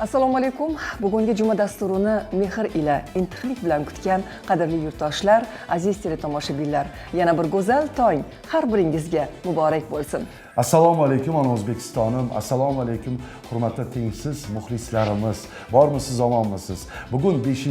Assalomu alaykum. Bugungi juma dasturini mehr ila intiqlik bilan kutgan qadrli yurtdoshlar, aziz teletomoshabinlar, yana bir go'zal tong har biringizga muborak bo'lsin. Assalomu alaykum, ona O'zbekistonim. Assalomu alaykum, hurmatli tengsiz muxlislarimiz. Bormisiz, omonmisiz? Bugun 5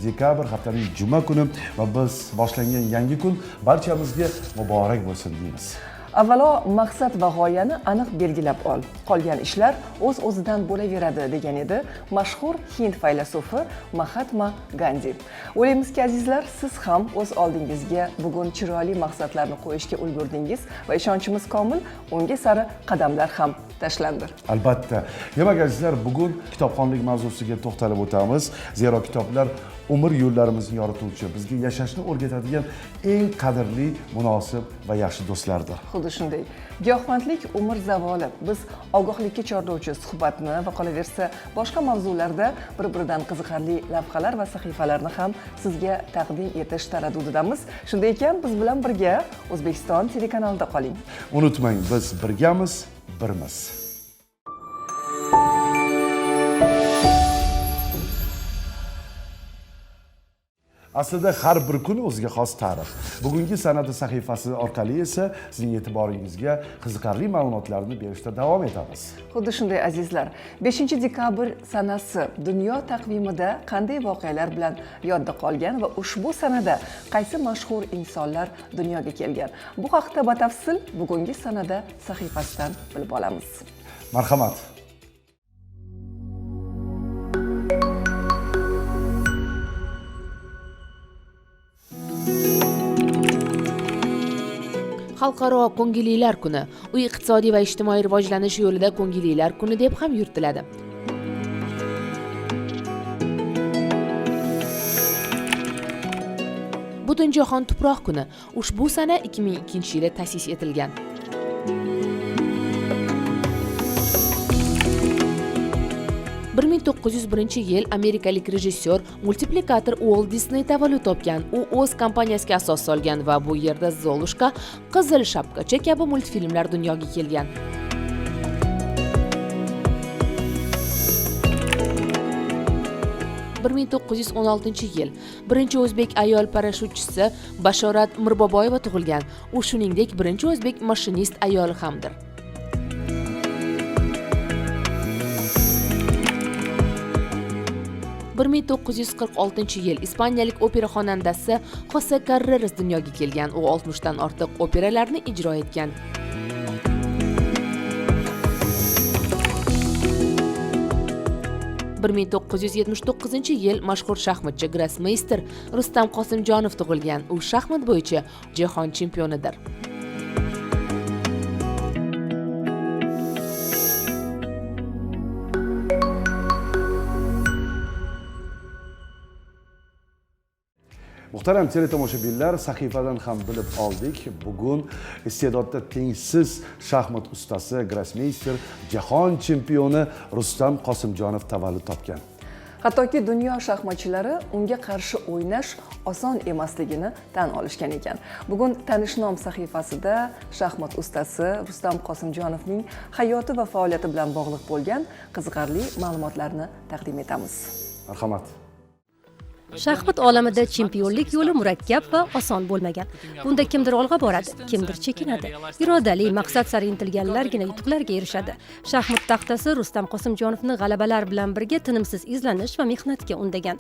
dekabr, haftaning juma kuni va biz boshlangan yangi kun barchamizga muborak bo'lsin deymiz. Avvalo maqsad va g'oyani aniq belgilab ol. Qolgan ishlar o'z-o'zidan bo'laveradi, degan edi mashhur hind faylasufi Mahatma Gandi. O'ylaymizki, azizlar, siz ham o'z oldingizga bugun chiroyli maqsadlarni qo'yishga ulgurdingiz va ishonchimiz komil, unga sari qadamlar ham tashlandi. Albatta. Demak, azizlar, bugun kitobxonlik mavzusiga to'xtalib o'tamiz. Zero kitoblar umr yo'llarimizni yorituvchi, bizga yashashni o'rgatadigan eng qadrli, munosib va yaxshi do'stlardir. Xuddi shunday. Giyohvandlik umr zavoli. Biz ogohlikka chorlovchi suhbatni va qolaversa boshqa mavzularda bir-biridan qiziqarli lavhalar va sahifalarni ham sizga taqdim etish taraddudidamiz. Shunday ekan, biz bilan birga O'zbekiston telekanalida qoling. Unutmang, biz birgamiz, birmiz. Aslida har bir kun o'ziga xos tarix. Bugungi san'at sahifasi orqali esa sizning e'tiboringizga qiziqarli ma'lumotlarni berishda davom etamiz. Xuddi shunday, azizlar. 5 dekabr sanasi dunyo taqvimida qanday voqealar bilan yodda qolgan va ushbu sanada qaysi mashhur insonlar dunyoga kelgan? Bu haqda batafsil bugungi sanada sahifasidan bilib olamiz. Marhamat. Xalqaro ko'ngillilar kuni. U iqtisodiy va ijtimoiy rivojlanish yo'lida ko'ngillilar kuni deb ham yuritiladi. Butunjahon tuproq kuni. Ushbu sana 2002-yilda ta'sis etilgan. 1901 yil amerikalik rejissyor, multiplikator Uolt Disney tavallud topgan. U o'z kompaniyasiga asos solgan va bu yerda Zolushka, Qizil shapkacha kabi multfilmlar dunyoga kelgan. 1916-yil birinchi o'zbek ayol parashyutchisi Bashorat Mirboboyeva tug'ilgan. U shuningdek birinchi o'zbek mashinist ayoli hamdir. 1946-yil ispaniyalik opera xonandasi Xose Karreras dunyoga kelgan. U 60 dan ortiq operalarni ijro etgan. 1979-yil mashhur shaxmatchi grossmeyster Rustam Qosimjonov tug'ilgan. U shaxmat bo'yicha jahon chempionidir. Muhtaram teletomoshabinlar, sahifadan ham bilib oldik. Bugun iste'dodda tengsiz shaxmat ustasi, grossmeyster, jahon chempioni Rustam Qosimjonov tavallud topgan. Hattoki dunyo shaxmatchilari unga qarshi o'ynash oson emasligini tan olishgan ekan. Bugun Tanishnom sahifasida shaxmat ustasi Rustam Qosimjonovning hayoti va faoliyati bilan bog'liq bo'lgan qiziqarli ma'lumotlarni taqdim etamiz. Marhamat. Shaxmat olamida chempionlik yo'li murakkab va oson bo'lmagan. Bunda kimdir olg'a boradi, kimdir chekinadi. Irodali, maqsad sari intilganlargina yutuqlarga erishadi. Shaxmat taxtasi Rustam Qosimjonovni g'alabalar bilan birga tinimsiz izlanish va mehnatga undagan.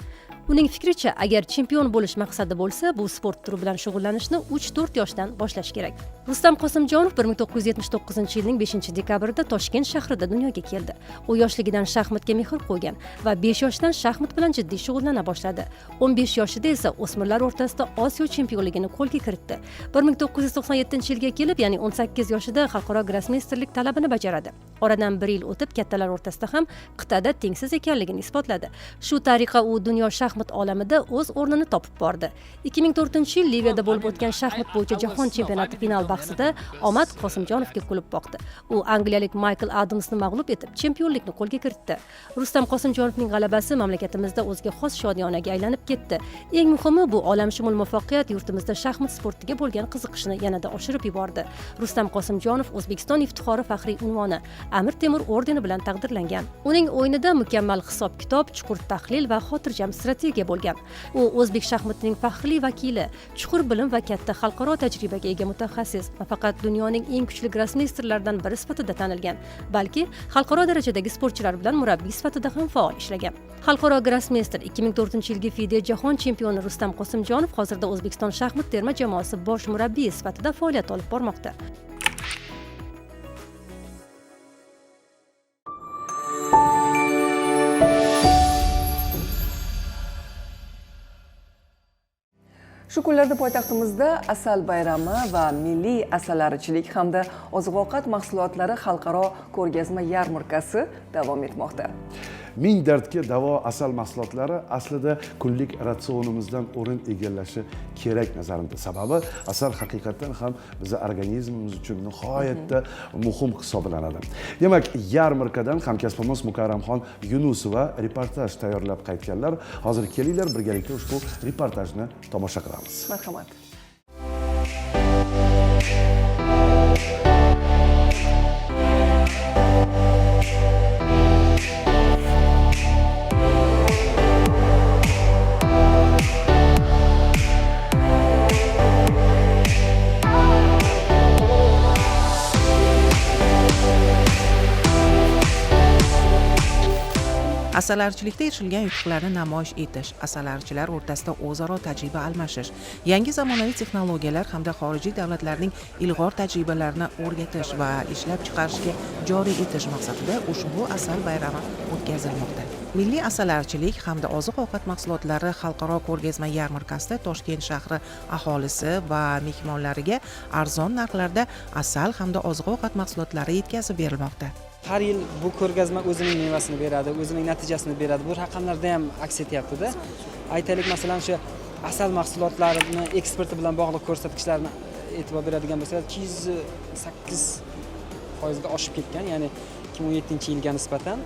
Uning fikricha, agar chempion bo'lish maqsadi bo'lsa, bu sport turi bilan shug'ullanishni 3-4 yoshdan boshlash kerak. Rustam Qosimjonov 1979-yilning 5 dekabrida Toshkent shahrida dunyoga keldi. U yoshligidan shaxmatga mehr qo'ygan va 5 yoshdan shaxmat bilan jiddiy shug'ullana boshladi. 15 yoshida esa o'smirlar o'rtasida Osiyo chempionligini qo'lga kiritdi. 1997-yilga kelib, ya'ni 18 yoshida xalqaro grossmeysterlik talabini bajaradi. Oradan bir yil o'tib kattalar o'rtasida ham qit'ada tengsiz ekanligini isbotladi. Shu tariqa u dunyo shaxmat olamida o'z o'rnini topib bordi. 2004-yil Liviyada bo'lib o'tgan shaxmat bo'yicha jahon chempionati final bahsida omad Qosimjonovga kulib boqdi. U angliyalik Maykl Adamsni mag'lub etib, chempionlikni qo'lga kiritdi. Rustam Qosimjonovning g'alabasi mamlakatimizda o'ziga xos shodiyonaga aylanib, aylanib ketdi. Eng muhimi, bu olamshumul muvaffaqiyat yurtimizda shaxmat sportiga bo'lgan qiziqishni yanada oshirib yubordi. Rustam Qosimjonov O'zbekiston iftixori faxriy unvoni Amir Temur ordeni bilan taqdirlangan. Uning o'yinida mukammal hisob-kitob, chuqur tahlil va xotirjam strategiya bo'lgan. U o'zbek shaxmatining faxrli vakili, chuqur bilim va katta xalqaro tajribaga ega mutaxassis, nafaqat dunyoning eng kuchli grossmeysterlaridan biri sifatida tanilgan, balki xalqaro darajadagi sportchilar bilan murabbiy sifatida ham faol ishlagan. Xalqaro grossmeyster, 2004-yilgi FIDE jahon chempioni Rustam Qosimjonov hozirda O'zbekiston shaxmat terma jamoasi bosh murabbiyi sifatida faoliyat olib bormoqda. Shu kunlarda poytaxtimizda asal bayrami va milliy asalarichilik hamda oziq-ovqat mahsulotlari xalqaro ko'rgazma yarmarkasi davom etmoqda. Ming dardga davo asal mahsulotlari aslida kunlik ratsionimizdan o'rin egallashi kerak nazarimda. Sababi asal haqiqatdan ham bizni organizmimiz uchun nihoyatda muhim hisoblanadi. Demak, yarmarkadan hamkasbimiz Mukarramxon Yunusova reportaj tayyorlab qaytganlar. Hozir kelinglar, birgalikda ushbu reportajni tomosha qilamiz. Marhamat. Asalarichilikda erishilgan yutuqlarni namoyish etish, asalarichilar o'rtasida o'zaro tajriba almashish, yangi zamonaviy texnologiyalar hamda xorijiy davlatlarning ilg'or tajribalarini o'rgatish va ishlab chiqarishga joriy etish maqsadida ushbu asal bayrami o'tkazilmoqda. Milliy asalarichilik hamda oziq-ovqat mahsulotlari xalqaro ko'rgazma yarmarkasida Toshkent shahri aholisi va mehmonlariga arzon narxlarda asal hamda oziq-ovqat mahsulotlari yetkazib berilmoqda. Har yil bu ko'rgazma o'zining mevasini beradi, o'zining natijasini beradi. Bu raqamlarda ham aks etyapti-da. Aytaylik, masalan, o'sha asal mahsulotlarini eksporti bilan bog'liq ko'rsatkichlarni e'tibor beradigan bo'lsak, 208% ga oshib ketgan, ya'ni 2017-yilga nisbatan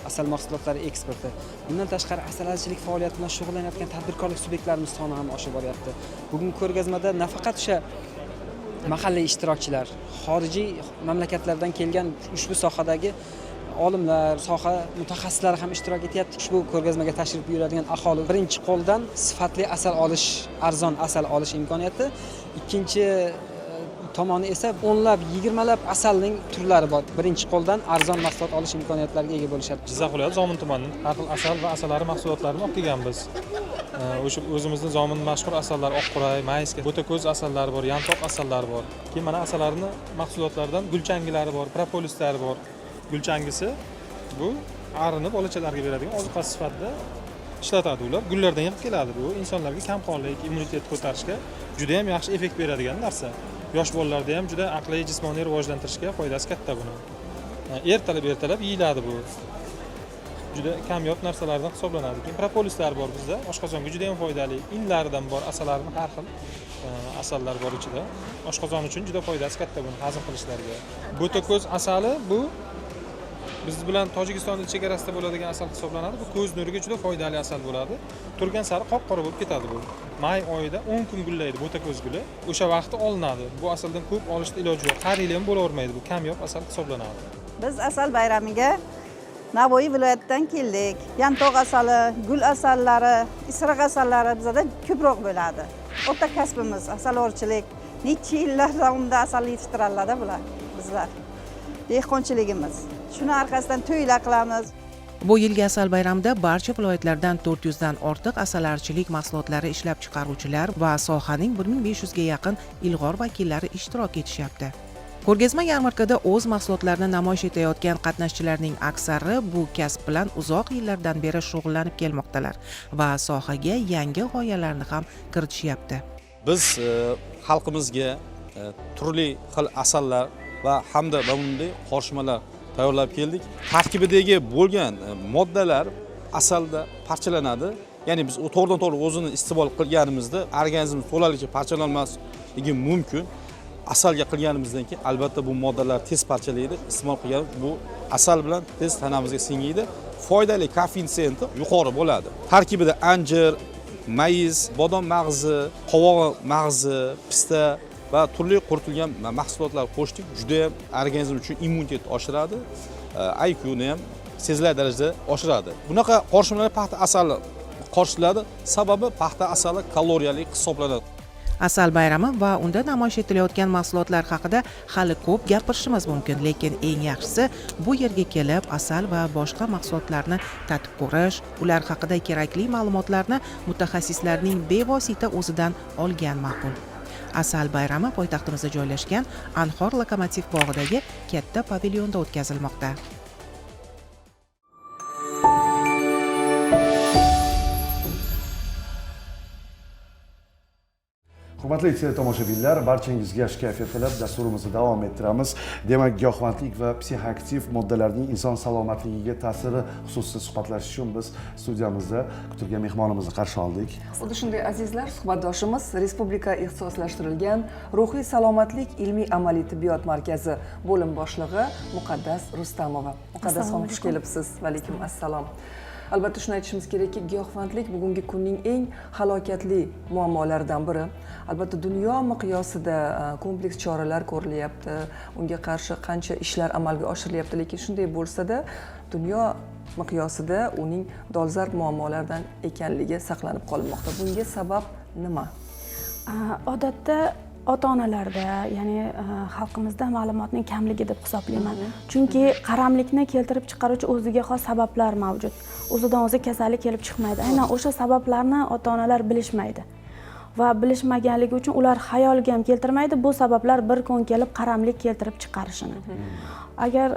asal mahsulotlari eksporti. Bundan tashqari asalarichilik faoliyati bilan shug'ullanayotgan tadbirkorlik subyektlarining soni ham oshib boryapti. Bugungi ko'rgazmada nafaqat o'sha mahalliy ishtirokchilar, xorijiy mamlakatlardan kelgan ushbu sohadagi olimlar, soha mutaxassislari ham ishtirok etyapti. Ushbu ko'rgazmaga tashrif buyuradigan aholi birinchi qo'ldan sifatli asal olish, arzon asal olish imkoniyati, ikkinchi tomoni esa o'nlab, yigirmalab asalning turlari bor. Birinchi qo'ldan arzon mahsulot olish imkoniyatlariga ega bo'lishadi. Jizzax viloyati Zomin tumanidan har xil asal va asalari mahsulotlarini olib kelganmiz. O'sha o'zimizni Zomin mashhur asallar, oqquray, mayska, bo'tako'z asallari bor, yantoq asallari bor. Keyin mana asallarni mahsulotlaridan gulchangilari bor, propolislari bor. Gulchangisi bu arini bolachalarga beradigan ozuqa sifatida ishlatadi ular. Gullardan yig'ib keladi bu. Insonlarga kamqonlik, immunitet ko'tarishga juda ham yaxshi effekt beradigan narsa. Yosh bolalarda ham juda aqliy, jismoniy rivojlantirishga foydasi katta buni. Ertalab yeyiladi bu. Juda kamyob narsalardan hisoblanadi. Keyin propolislar bor bizda, oshqozonga juda ham foydali. Inlaridan bor, asallarning har xil asallar bor ichida. Oshqozon uchun juda foydasi katta buni hazm qilishlarga. Bo'tako'z asali bu biz bilan Tojikistonning chegarasida bo'ladigan asal hisoblanadi. Bu ko'z nuriga juda foydali asal bo'ladi. Turgan sari qop-qora bo'lib ketadi bu. May oyida 10 kun gullaydi bo'tako'z guli. O'sha vaqti olinadi. Bu asaldan ko'p olishda iloji yo'q. Har yili ham bo'lavermaydi. Bu kamyob asal hisoblanadi. Biz asal bayramiga Navoiy viloyatidan keldik. Yantoq asali, gul asallari, isiriq asallari bizada ko'proq bo'ladi. O'rta kasbimiz asalorchilik. Necha yillar davomida asal yetishtiradilar bular bizlar. Dehqonchiligimiz. Shuni orqasidan to'ylar qilamiz. Bu yilgi asal bayramida barcha viloyatlardan 400 dan ortiq asalarichilik mahsulotlari ishlab chiqaruvchilar va sohaning 1500 ga yaqin ilg'or vakillari ishtirok etishyapti. Ko'rgazma yarmarkada o'z mahsulotlarini namoyish etayotgan qatnashchilarning aksari bu kasb bilan uzoq yillardan beri shug'ullanib kelmoqdalar va sohaga yangi g'oyalarni ham kiritishyapti. Biz xalqimizga turli xil asallar va hamda bunday qorishmalar tayyorlab keldik. Tarkibidagi bo'lgan moddalar asalda parchalanadi. Ya'ni biz to'g'ridan to'g'ri o'zini iste'mol qilganimizda organizm to'laligicha parchalanmasligi mumkin. Asalga qilganimizdan keyin albatta bu moddalar tez parchalaydi. Iste'mol qilgan bu asal bilan tez tanamizga singiydi. Foydali koeffitsiyenti yuqori bo'ladi. Tarkibida anjir, Mayiz, bodom mag'zi, qovog'i mag'zi, pista va turli quritilgan mahsulotlar qo'shdik. Juda ham organizm uchun immunitet oshiradi, IQni ham sezilarli darajada oshiradi. Bunaqa qorishmalar paxta asali qorishiladi. Sababi paxta asali kaloriyali hisoblanadi. Asal bayrami va unda namoyish etilayotgan mahsulotlar haqida hali ko'p gapirishimiz mumkin, lekin eng yaxshisi bu yerga kelib asal va boshqa mahsulotlarni tatib ko'rish, ular haqida kerakli ma'lumotlarni mutaxassislarning bevosita o'zidan olgan ma'qul. Asal bayrami poytaxtimizda joylashgan Anhor lokomotiv bog'idagi katta pavilyonda o'tkazilmoqda. Hurmatli teletomoshabinlar, barchangizga yaxshi kayfiyat tilab dasturimizni davom ettiramiz. Demak, giyohvandlik va psixoaktiv moddalarning inson salomatligiga ta'siri xususida suhbatlashish uchun biz studiyamizda kutilgan mehmonimizni qarshi oldik. Xuddi shunday azizlar, suhbatdoshimiz Respublika ixtisoslashtirilgan ruhiy salomatlik ilmiy amaliy tibbiyot markazi bo'lim boshlig'i Muqaddas Rustamova. Muqaddas xon, xush kelibsiz. Va alaykum assalom. Albatta shuni aytishimiz kerakki, giyohvandlik bugungi kunning eng halokatli muammolaridan biri. Albatta dunyo miqyosida kompleks choralar ko'rilyapti, unga qarshi qancha ishlar amalga oshirilyapti, lekin shunday bo'lsa-da dunyo miqyosida uning dolzarb muammolardan ekanligi saqlanib qolinmoqda. Bunga sabab nima? Odatda ota-onalarda, ya'ni xalqimizda ma'lumotning kamligi deb hisoblayman. Chunki qaramlikni keltirib chiqaruvchi o'ziga xos sabablar mavjud. O'zidan o'zi kasallik kelib chiqmaydi. Aynan o'sha sabablarni ota-onalar bilishmaydi. Va bilishmaganligi uchun ular xayolga ham keltirmaydi bu sabablar bir kun kelib qaramlik keltirib chiqarishini. Agar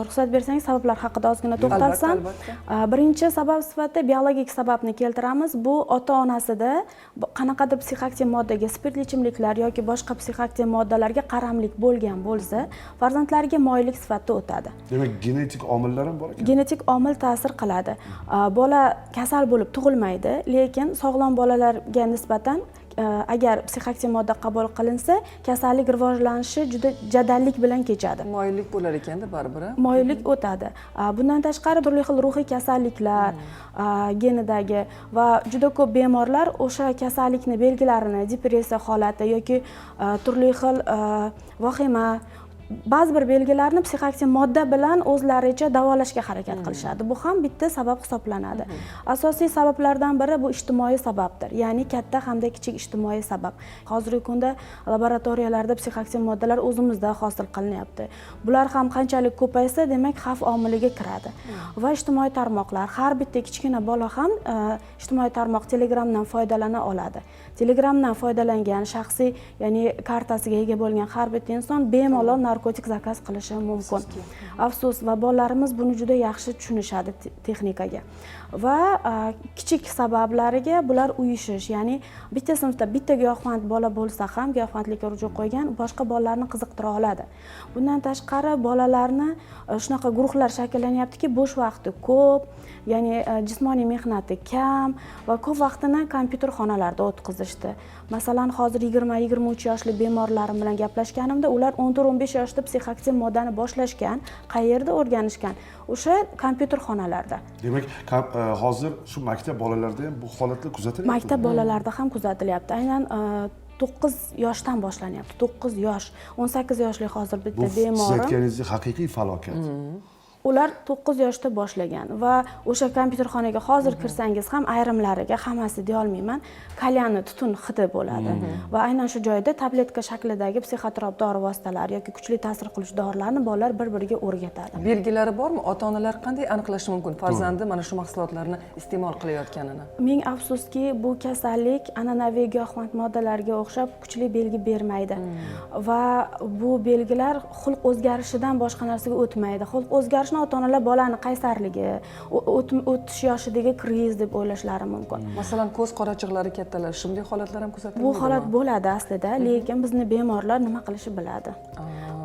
ruxsat bersangiz sabablar haqida ozgina to'xtalsam. Birinchi sabab sifatida biologik sababni keltiramiz. Bu ota-onasida qanaqadir psixoaktiv moddaga, spirtli ichimliklar yoki boshqa psixoaktiv moddalarga qaramlik bo'lgan bo'lsa, farzandlariga moyillik sifatida o'tadi. Demak, genetik omillar ham bor ekan. Genetik omil ta'sir qiladi. Bola kasal bo'lib tug'ilmaydi, lekin sog'lom bolalarga nisbatan agar psixoaktiv modda qabul qilinsa, kasallik rivojlanishi juda jadallik bilan kechadi. Moyillik bo'lar ekanda baribir. Moyillik o'tadi. Bundan tashqari turli xil ruhiy kasalliklar, genidagi va juda ko'p bemorlar o'sha kasallikni belgilarini, depressiya holati yoki turli xil vahima, ba'zi bir belgilarni psixoaktiv modda bilan o'zlaricha davolashga harakat qilishadi. Bu ham bitta sabab hisoblanadi. Asosiy sabablardan biri bu ijtimoiy sababdir. Ya'ni katta hamda kichik ijtimoiy sabab. Hozirgi kunda laboratoriyalarda psixoaktiv moddalar o'zimizda hosil qilinyapti. Bular ham qanchalik ko'paysa, demak xavf omiliga kiradi. Va ijtimoiy tarmoqlar, har bitta kichkina bola ham ijtimoiy tarmoq Telegramdan foydalana oladi. Telegramdan foydalangan shaxsiy, ya'ni kartasiga ega bo'lgan har bitta inson bemalol narkotik zakaz qilishi mumkin. Afsus, va bolalarimiz buni juda yaxshi tushunishadi texnikaga. Va kichik sabablariga bular uyushish, ya'ni bitta sinfda bitta giyohvand bola bo'lsa ham giyohvandlikka ruju qo'ygan boshqa bolalarni qiziqtira oladi. Bundan tashqari bolalarni shunaqa guruhlar shakllanyaptiki, bo'sh vaqti ko'p, ya'ni jismoniy mehnati kam va ko'p vaqtini kompyuter xonalarida o'tkazishdi. Masalan, hozir 20-23 yoshli bemorlarim bilan gaplashganimda ular 14-15 yoshda psixoaktiv moddani boshlashgan, qayerda o'rganishgan? O'sha kompyuter xonalarda. Demak, hozir shu maktab bolalarida ham bu holatlar kuzatilyapti. Maktab bolalarida ham kuzatilyapti. Aynan 9 yoshdan boshlanyapti. 9 yosh, 18 yoshli hozir bitta bemorim. Bu siz aytganingizdek haqiqiy falokat. Ular 9 yoshda boshlagan va o'sha kompyuterxonaga hozir kirsangiz ham ayrimlariga, hammasi deya olmayman, kalyanni tutun hidi bo'ladi. Va aynan shu joyda tabletka shaklidagi psixotrop dori vositalari yoki kuchli ta'sir qiluvchi dorilarni bolalar bir-biriga o'rgatadi. Belgilari bormi? Ota-onalar qanday aniqlashi mumkin farzandi mana shu mahsulotlarni iste'mol qilayotganini? Ming afsuski, bu kasallik an'anaviy giyohvand moddalarga o'xshab kuchli belgi bermaydi. Va bu belgilar xulq o'zgarishidan boshqa narsaga o'tmaydi. Xulq o'zgarishini ota-onalar bolani qaysarligi, o'tish yoshidagi kriz deb o'ylashlari mumkin. Masalan, ko'z qorachiqlari kattalashishi, bunday holatlar ham kuzatiladimi? Bu holat bo'ladi aslida, lekin bizni bemorlar nima qilishni biladi.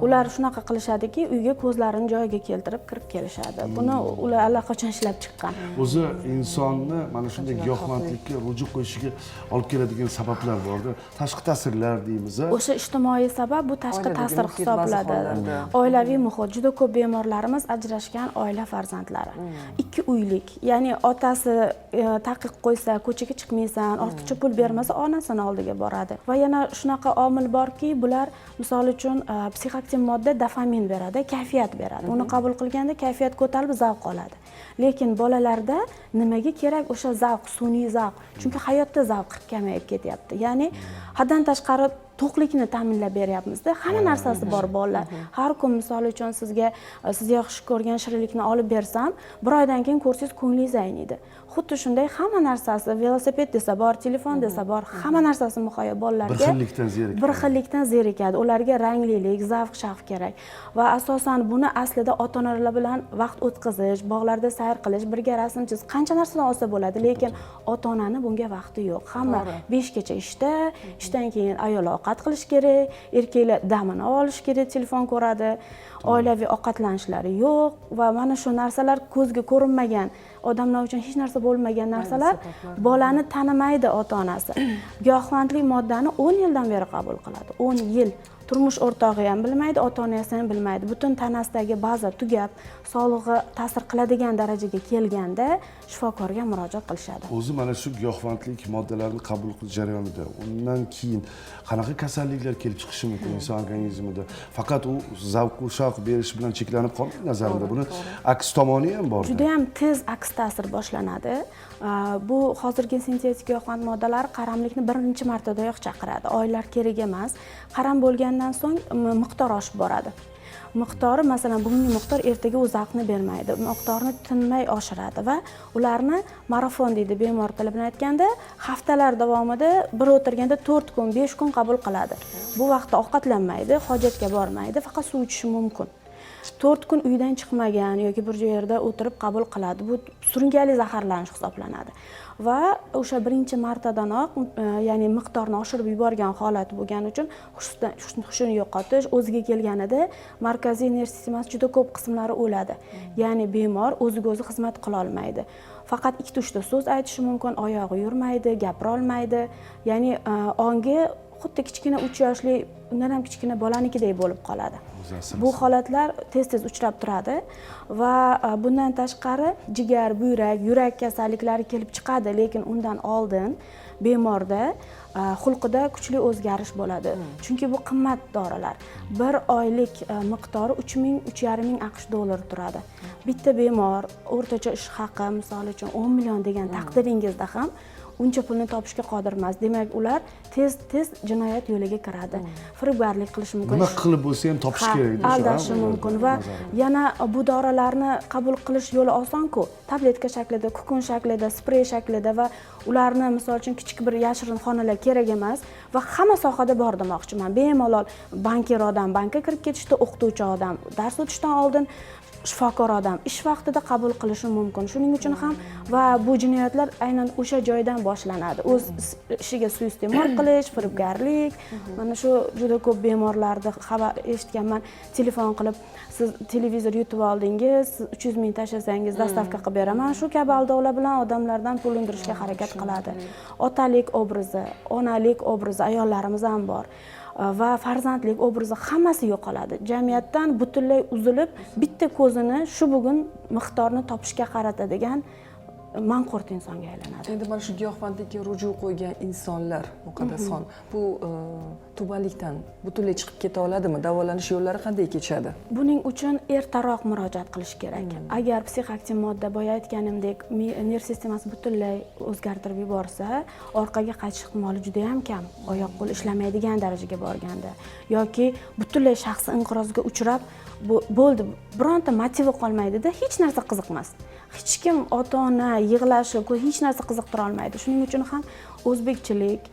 Ular shunaqa qilishadiki, uyga ko'zlarini joyiga keltirib kirib kelishadi. Buni ular allaqachon ishlab chiqqan. O'zi insonni mana shunday giyohvandlikka ruju qo'yishiga olib keladigan sabablar borda, tashqi ta'sirlar deymiz. O'sha ijtimoiy sabab, bu tashqi Oiladagi ta'sir muhit ba'zi hisoblanadi. hollarda. Oilaviy muhit. Juda ko'p bemorlarimiz ajrashgan oila farzandlari, ikki uylik, ya'ni otasi taqiq qo'ysa, ko'chaga chiqmaysan, ortiqcha pul bermasa, onasini oldiga boradi. Va yana shunaqa omil borki, bular, misol uchun, psixoaktiv modda dopamin beradi, kayfiyat beradi. Uni qabul qilganda kayfiyat ko'tarilib, zavq oladi. Lekin bolalarda nimaga kerak o'sha zavq, sun'iy zavq? Chunki hayotda zavq kamayib ketyapti, ya'ni haddan tashqari to'qlikni ta'minlab beryapmizda. Hamma narsasi bor bolalar. Har kun, misol uchun, sizga siz yaxshi ko'rgan shirinlikni olib bersam, bir oydan keyin ko'rsangiz, ko'nglingiz ayniydi. Xuddi shunday, hamma narsasi, velosiped desa bor, telefon desa bor, hamma narsasi muhayyo bolalarga. Bir xillikdan zerikadi. Bir xillikdan zerikadi. Ularga ranglilik, zavq shavq kerak. Va asosan buni aslida ota onalar bilan vaqt o'tkazish, bog'larda sayr qilish, birga rasm chizish, qancha narsadan olsa bo'ladi, lekin ota onani bunga vaqti yo'q. Hamma 5gacha ishda, ishdan keyin ayol ovqat qilish kerak, erkaklar damini olish kerak, telefon ko'radi, oilaviy ovqatlanishlari yo'q. Va mana shu narsalar, ko'zga ko'rinmagan, odamlar uchun hech narsa bo'lmagan narsalar, bolani tanimaydi ota onasi. Giyohvandlik moddani 10 yildan beri qabul qiladi, 10 yil. Turmush o'rtog'i ham bilmaydi, ota onasi ham bilmaydi. Butun tanasidagi baza tugab, sog'lig'i ta'sir qiladigan darajaga kelganda shifokorga murojaat qilishadi. O'zi mana shu giyohvandlik moddalarini qabul qilish jarayonida undan keyin qanaqa kasalliklar kelib chiqishi mumkin inson organizmida? Faqat u zavqu shavq berish bilan cheklanib qolmaydi nazarimda, buni aks tomoni ham bor. Judayam tez aks ta'sir boshlanadi. Bu hozirgi sintetik giyohvand moddalari qaramlikni birinchi martadayoq chaqiradi. Oylar kerak emas. Qaram bo'lgandan so'ng miqdor oshib boradi. Miqdori, masalan, bugungi miqdor ertaga u zavqni bermaydi, miqdorni tinmay oshiradi. Va ularni marafon deydi bemor tili bilan aytganda, haftalar davomida bir o'tirganda 4 kun, 5 kun qabul qiladi. Bu vaqtda ovqatlanmaydi, hojatga bormaydi, faqat suv ichishi mumkin. 4 kun uydan chiqmagan yoki bir yerda o'tirib qabul qiladi. Bu surunkali zaharlanish hisoblanadi. Va o'sha birinchi martadanoq, ya'ni miqdorni oshirib yuborgan holat bo'lgani uchun hushini yo'qotish, o'ziga kelganida markaziy nerv sistemasi juda ko'p qismlari o'ladi, ya'ni bemor o'ziga o'zi xizmat qilolmaydi, faqat ikkita uchta so'z aytishi mumkin, oyog'i yurmaydi, gapira olmaydi, ya'ni ongi xuddi kichkina 3 yoshli, undan ham kichkina bolanikidek bo'lib qoladi. Bu holatlar tez tez uchrab turadi. Va bundan tashqari jigar, buyrak, yurak kasalliklari kelib chiqadi. Lekin undan oldin bemorda xulqida kuchli o'zgarish bo'ladi, chunki bu qimmat dorilar. Bir oylik miqdori 3000, 3,5 ming AQSh dollari turadi. Bitta bemor o'rtacha ish haqi, misol uchun, 10 million degan taqdiringizda ham uncha pulni topishga qodir emas. Demak, ular tez tez jinoyat yo'liga kiradi, firibgarlik qilishi mumkin. Nima qilib bo'lsa ham topish Ha, kerak o'sha, aldashi ha? mumkin. Va Nazarimda. yana bu dorilarni qabul qilish yo'li osonku: tabletka shaklida, kukun shaklida, sprey shaklida. Va ularni, misol uchun, kichik bir yashirin xonalar kerak emas va hamma sohada bor demoqchiman. Bemalol bankir odam bankka kirib ketishdi, o'qituvchi odam dars o'tishdan oldin, shifokor odam ish vaqtida qabul qilishi mumkin. Shuning uchun ham va bu jinoyatlar aynan o'sha joydan boshlanadi: o'z ishiga suiiste'mol qilish, firibgarlik. Mana shu juda ko'p bemorlarni xabar eshitganman, telefon qilib, siz televizor yutib oldingiz, siz 300 ming tashlasangiz, доставка qilib beraman, shu kabi aldovlar bilan odamlardan pul undirishga harakat qiladi. Otalik obrazi, onalik obrazi, ayollarimiz ham bor, va farzandlik obrazi, hammasi yo'qoladi. Jamiyatdan butunlay uzilib, bitta ko'zini shu bugun miqdorni topishga qaratadigan manqurt insonga aylanadi. Endi mana shu giyohvandlikka ruju qo'ygan insonlar, Muqaddasxon, bu tubanlikdan butunlay chiqib keta oladimi? Davolanish yo'llari qanday kechadi? Buning uchun ertaroq murojaat qilish kerak. Agar psixoaktiv modda, boya aytganimdek, nerv sistemasi butunlay o'zgartirib yuborsa, orqaga qaytish ehtimoli juda yam kam. Oyoq qo'l ishlamaydigan darajaga borganda yoki butunlay shaxs inqirozga uchrab, bo'ldi, bironta motivi qolmaydida, hech narsa qiziqmas, hech kim, ota ona yig'lashi, hech narsa qiziqtira olmaydi. Shuning uchun ham o'zbekchilik,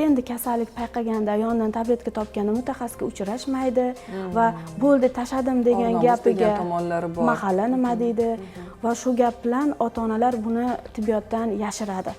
endi kasallik payqaganda, yonidan tabletka topganda mutaxassisga uchrashmaydi va bo'ldi, tashladim degan Or-nomus gapiga degan tomonlari bor. Mahalla nima deydi. Va shu gap bilan ota onalar buni tibbiyotdan yashiradi.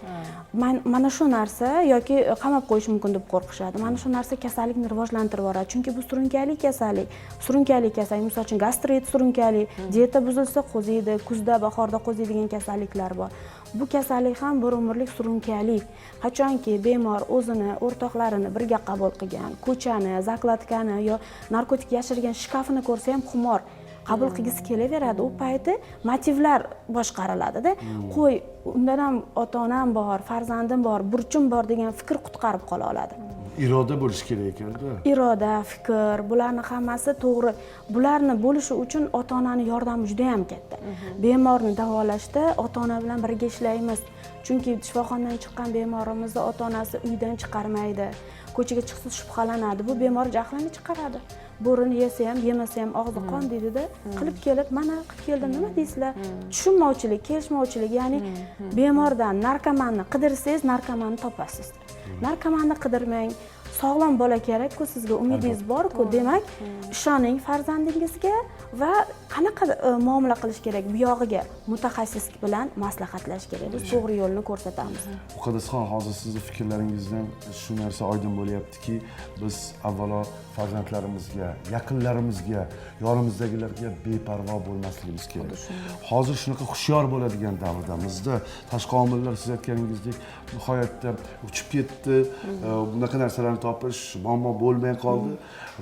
Mana shu narsa yoki qamab qo'yish mumkin deb qo'rqishadi. Mana shu narsa kasallikni rivojlantirib yuboradi, chunki bu surunkali kasallik. Surunkali kasallik, misol uchun, gastrit surunkali, dieta buzilsa qo'ziydi, kuzda, bahorda qo'ziydigan kasalliklar bor. Bu kasallik ham bir umrlik surunkali. Qachonki bemor o'zini o'rtoqlarini birga qabul qilgan, ko'chani, закладка ni yo narkotik yashirgan shkafini ko'rsa ham xumor qabul qilgisi kelaveradi. U payti motivlar boshqariladida. Qo'y, undan ham ota onam bor, farzandim bor, burchim bor degan fikr qutqarib qola oladi. Iroda bo'lishi kerak ekanda. Iroda, fikr, bularni hammasi to'g'ri. Bularni bo'lishi uchun ota onani yordami juda ham katta. Bemorni davolashda ota ona bilan birga ishlaymiz, chunki shifoxonadan chiqqan bemorimizni ota onasi uydan chiqarmaydi, ko'chaga chiqsa shubhalanadi. Bu bemor jahlini chiqaradi, bo'rini yesa ham, yemasa ham og'zi qon deydida, qilib kelib, mana qilib keldim, nima deysizlar? Tushunmovchilik, kelishmovchilik. Ya'ni bemordan narkomanni qidirsangiz, narkomanni topasiz. Narkomanni qidirmang, sog'lom bola kerak-ku sizga, umidingiz bor-ku, demak, ishoning farzandingizga. Va qanaqa muomala qilish kerak, bu yog'iga mutaxassis bilan maslahatlashish kerak. Biz to'g'ri yo'lni ko'rsatamiz. Muqaddasxon, hozir sizni fikrlaringizdan shu narsa oydin bo'lyaptiki, biz avvalo farzandlarimizga, yaqinlarimizga, yonimizdagilarga beparvo bo'lmasligimiz kerak. Hozir shunaqa hushyor bo'ladigan davrdamizda, tashqi omillar, siz aytganingizdek, nihoyatda uchib ketdi, bunaqa narsalarni topish muammo bo'lmay qoldi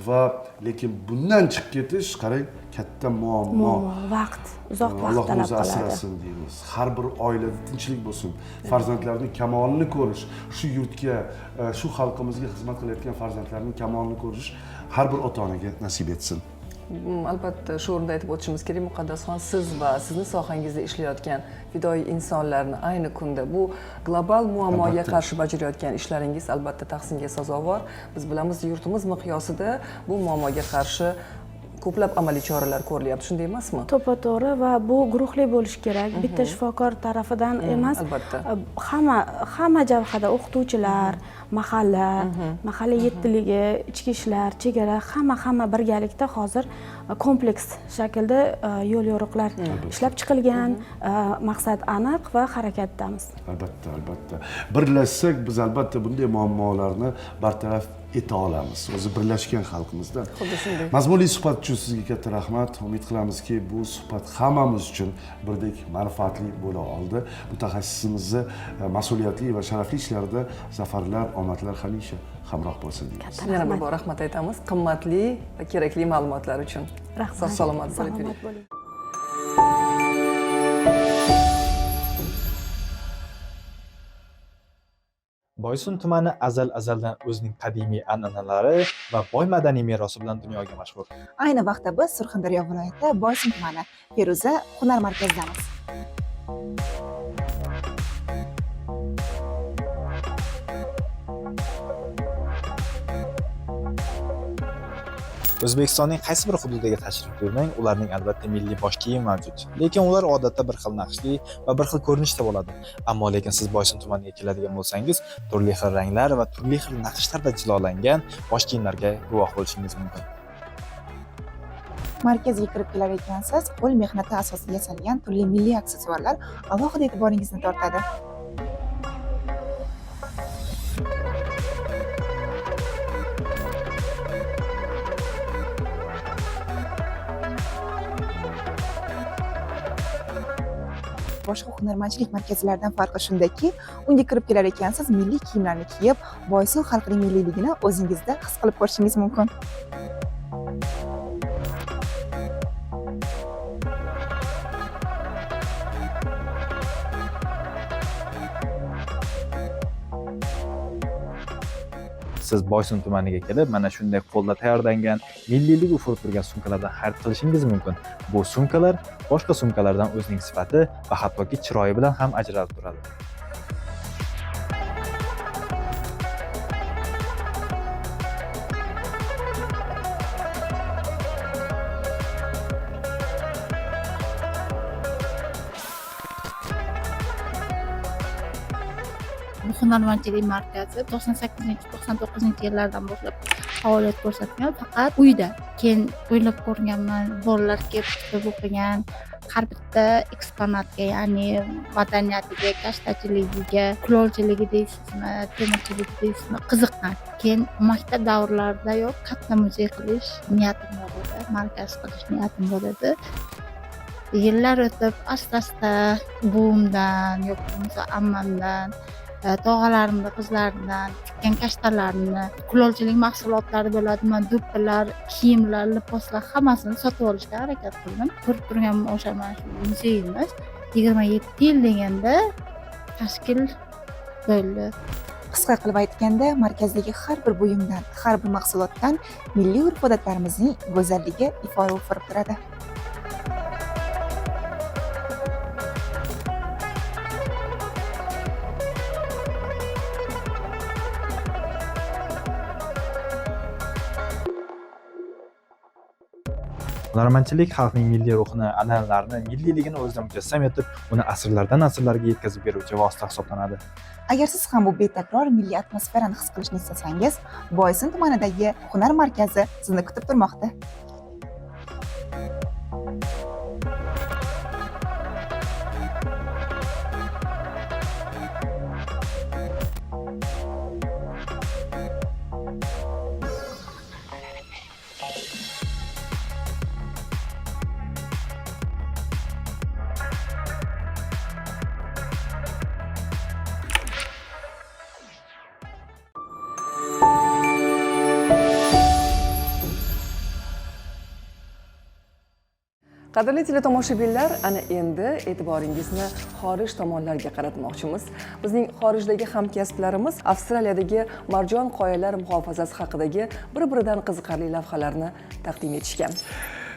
va lekin bundan chiqib ketish, qarang, katta muammo. Vaqt, uzoq vaqt Alloh talab o'zi qiladi. asrasin deymiz. Har bir oilada tinchlik bo'lsin, farzandlarning kamolini ko'rish, shu yurtga, shu xalqimizga xizmat qilayotgan farzandlarning kamolini ko'rish har bir ota-onaga nasib etsin. Albatta, shu o'rinda aytib o'tishimiz kerak, Muqaddasxon, siz va sizni sohangizda ishlayotgan fidoyi insonlarni ayni kunda bu global muammoga qarshi bajarayotgan ishlaringiz albatta tahsinga sazovor. Biz bilamiz, yurtimiz miqyosida bu muammoga qarshi ko'plab amaliy choralar ko'rilyapti, shunday emasmi? To'ppa to'g'ri, va bu guruhli bo'lishi kerak, bitta shifokor tarafidan emas. Hamma jabhada o'qituvchilar, mahalla, mahalla yettiligi, ichki ishlar, chegara, hamma birgalikda hozir kompleks shaklda yo'l yo'riqlar ishlab chiqilgan, maqsad aniq va harakatdamiz. Albatta, albatta. Birlashsak, biz albatta bunday muammolarni bartaraf eta olamiz. O'zi birlashgan xalqimizda. Xuddi shunday. Mazmunli suhbat uchun sizga katta rahmat. Umid qilamizki, bu suhbat hammamiz uchun birdek manfaatli bo'la oldi. Mutaxassisimizni mas'uliyatli va sharafli ishlarida zafarlar, omadlar hamisha hamroh bo'lsin deymiz. Katta Yana bir rahmat. bor rahmat aytamiz qimmatli va kerakli ma'lumotlar uchun. Rahmat. Sog' salomat bo'lib yuring. Salomat bo'ling. Boysun tumani azal-azaldan o'zining qadimiy an'analari va boy madaniy merosi bilan dunyoga mashhur. Ayni vaqtda biz Surxondaryo viloyati Boysun tumani Feruza hunar markazidamiz. O'zbekistonning qaysi bir hududiga tashrif buyurmang, ularning albatta milliy bosh kiyimi mavjud. Lekin ular odatda bir xil naqshli va bir xil ko'rinishda bo'ladi. Ammo lekin siz Boysun tumaniga keladigan bo'lsangiz, turli xil ranglar va turli xil naqshlarda jilolangan bosh kiyimlarga guvoh bo'lishingiz mumkin. Markazga kirib kelar ekansiz, qo'l mehnati asosida yasalgan turli milliy aksessuarlar alohida e'tiboringizni tortadi. Boshqa hunarmandchilik markazlaridan farqi shundaki, unga kirib kelar ekansiz, milliy kiyimlarni kiyib, Boysun xalqining milliyligini o'zingizda his qilib ko'rishingiz mumkin. Siz Boysun tumaniga kelib, mana shunday qo'lda tayyorlangan milliylik ufurib turgan sumkalardan xarid qilishingiz mumkin. Bu sumkalar boshqa sumkalardan o'zining sifati va hattoki chiroyi bilan ham ajralib turadi. Bu hunarmandchilik markazi 98, 99-yillardan boshlab faoliyat ko'rsatgan, faqat uyda. Keyin o'ylab ko'rganman, bolalar kelib kitob o'qigan, Har bitta eksponatga, ya'ni madaniyatiga, kashtachiligiga, kulolchiligi deysizmi, temirchiligi deysizmi, qiziqqan. Keyin maktab davrlaridayoq katta muzey qilish niyatim bor edi, markaz qilish niyatim bor edi. Yillar o'tib, asta-asta buvimdan yoki bo'lmasa ammamdan, tog'alarimni qizlaridan tikkan kashtalarini, kulolchilik mahsulotlari bo'ladimi, do'ppilar, kiyimlar, liboslar hammasini sotib olishga harakat qildim. Ko'rib turgan o'sha mana shu muzeyimiz 27 yil deganda tashkil bo'ldi. Qisqa qilib aytganda, markazdagi har bir buyumdan, har bir mahsulotdan milliy urf-odatlarimizning go'zalligi ifoda o'firib turadi. Hunarmandchilik xalqning milliy ruhini, an'analarini, milliyligini o'zida mujassam etib, uni asrlardan asrlarga yetkazib beruvchi vosita hisoblanadi. Agar siz ham bu betakror milliy atmosferani his qilishni istasangiz, Boysun tumanidagi hunar markazi sizni kutib turmoqda. Qadrli teletomoshabinlar, ana endi e'tiboringizni xorij tomonlarga qaratmoqchimiz. Bizning xorijdagi hamkasblarimiz Avstraliyadagi marjon qoyalar muhofazasi haqidagi bir-biridan qiziqarli lavhalarni taqdim etishgan.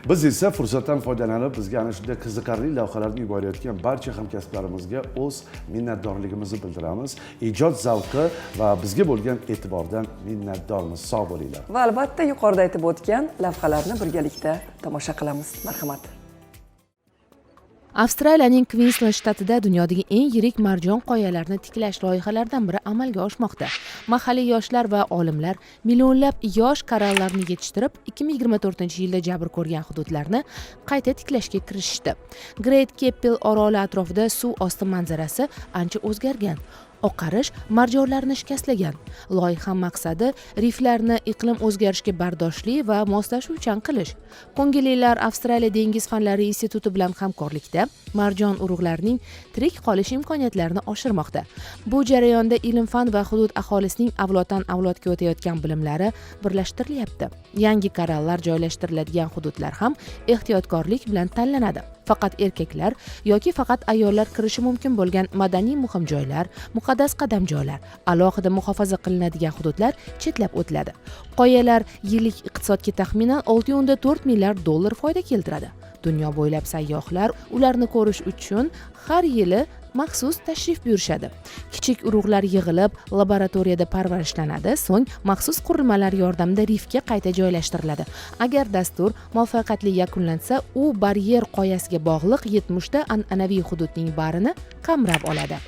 Biz esa fursatdan foydalanib bizga ana shunday qiziqarli lavhalarni yuborayotgan barcha hamkasblarimizga o'z minnatdorligimizni bildiramiz. Ijod zavqi va bizga bo'lgan e'tibordan minnatdormiz. Sog' bo'linglar. Va albatta yuqorida aytib o'tgan lavhalarni birgalikda tomosha qilamiz. Marhamat. Avstraliyaning Kvinsland shtatida dunyodagi eng yirik marjon qoyalarini tiklash loyihalaridan biri amalga oshmoqda. Mahalliy yoshlar va olimlar millionlab yosh korallarni yetishtirib, 2024-yilda jabr ko'rgan hududlarni qayta tiklashga kirishdi. Great Keppel oroli atrofida suv osti manzarasi ancha o'zgargan. Oqarish marjonlarni shikastlagan. Loyiha maqsadi riflarni iqlim o'zgarishiga bardoshli va moslashuvchan qilish. Ko'ngillilar Avstraliya dengiz fanlari instituti bilan hamkorlikda marjon urug'larining tirik qolish imkoniyatlarini oshirmoqda. Bu jarayonda ilm-fan va hudud aholisining avloddan avlodga o'tayotgan bilimlari birlashtirilyapti. Yangi korallar joylashtiriladigan hududlar ham ehtiyotkorlik bilan tanlanadi. Faqat erkaklar yoki faqat ayollar kirishi mumkin bo'lgan madaniy muhim joylar, muqaddas qadamjolar, alohida muhofaza qilinadigan hududlar chetlab o'tiladi. Qoyalar yillik iqtisodga taxminan 6.4 milliard dollar foyda keltiradi. Dunyo bo'ylab sayyohlar ularni ko'rish uchun har yili maxsus tashrif buyurishadi. Kichik urug'lar yig'ilib, laboratoriyada parvarishlanadi, so'ng maxsus qurilmalar yordamida rifga qayta joylashtiriladi. Agar dastur muvaffaqiyatli yakunlansa, u baryer qoyasiga bog'liq 70 ta an'anaviy hududning barini qamrab oladi.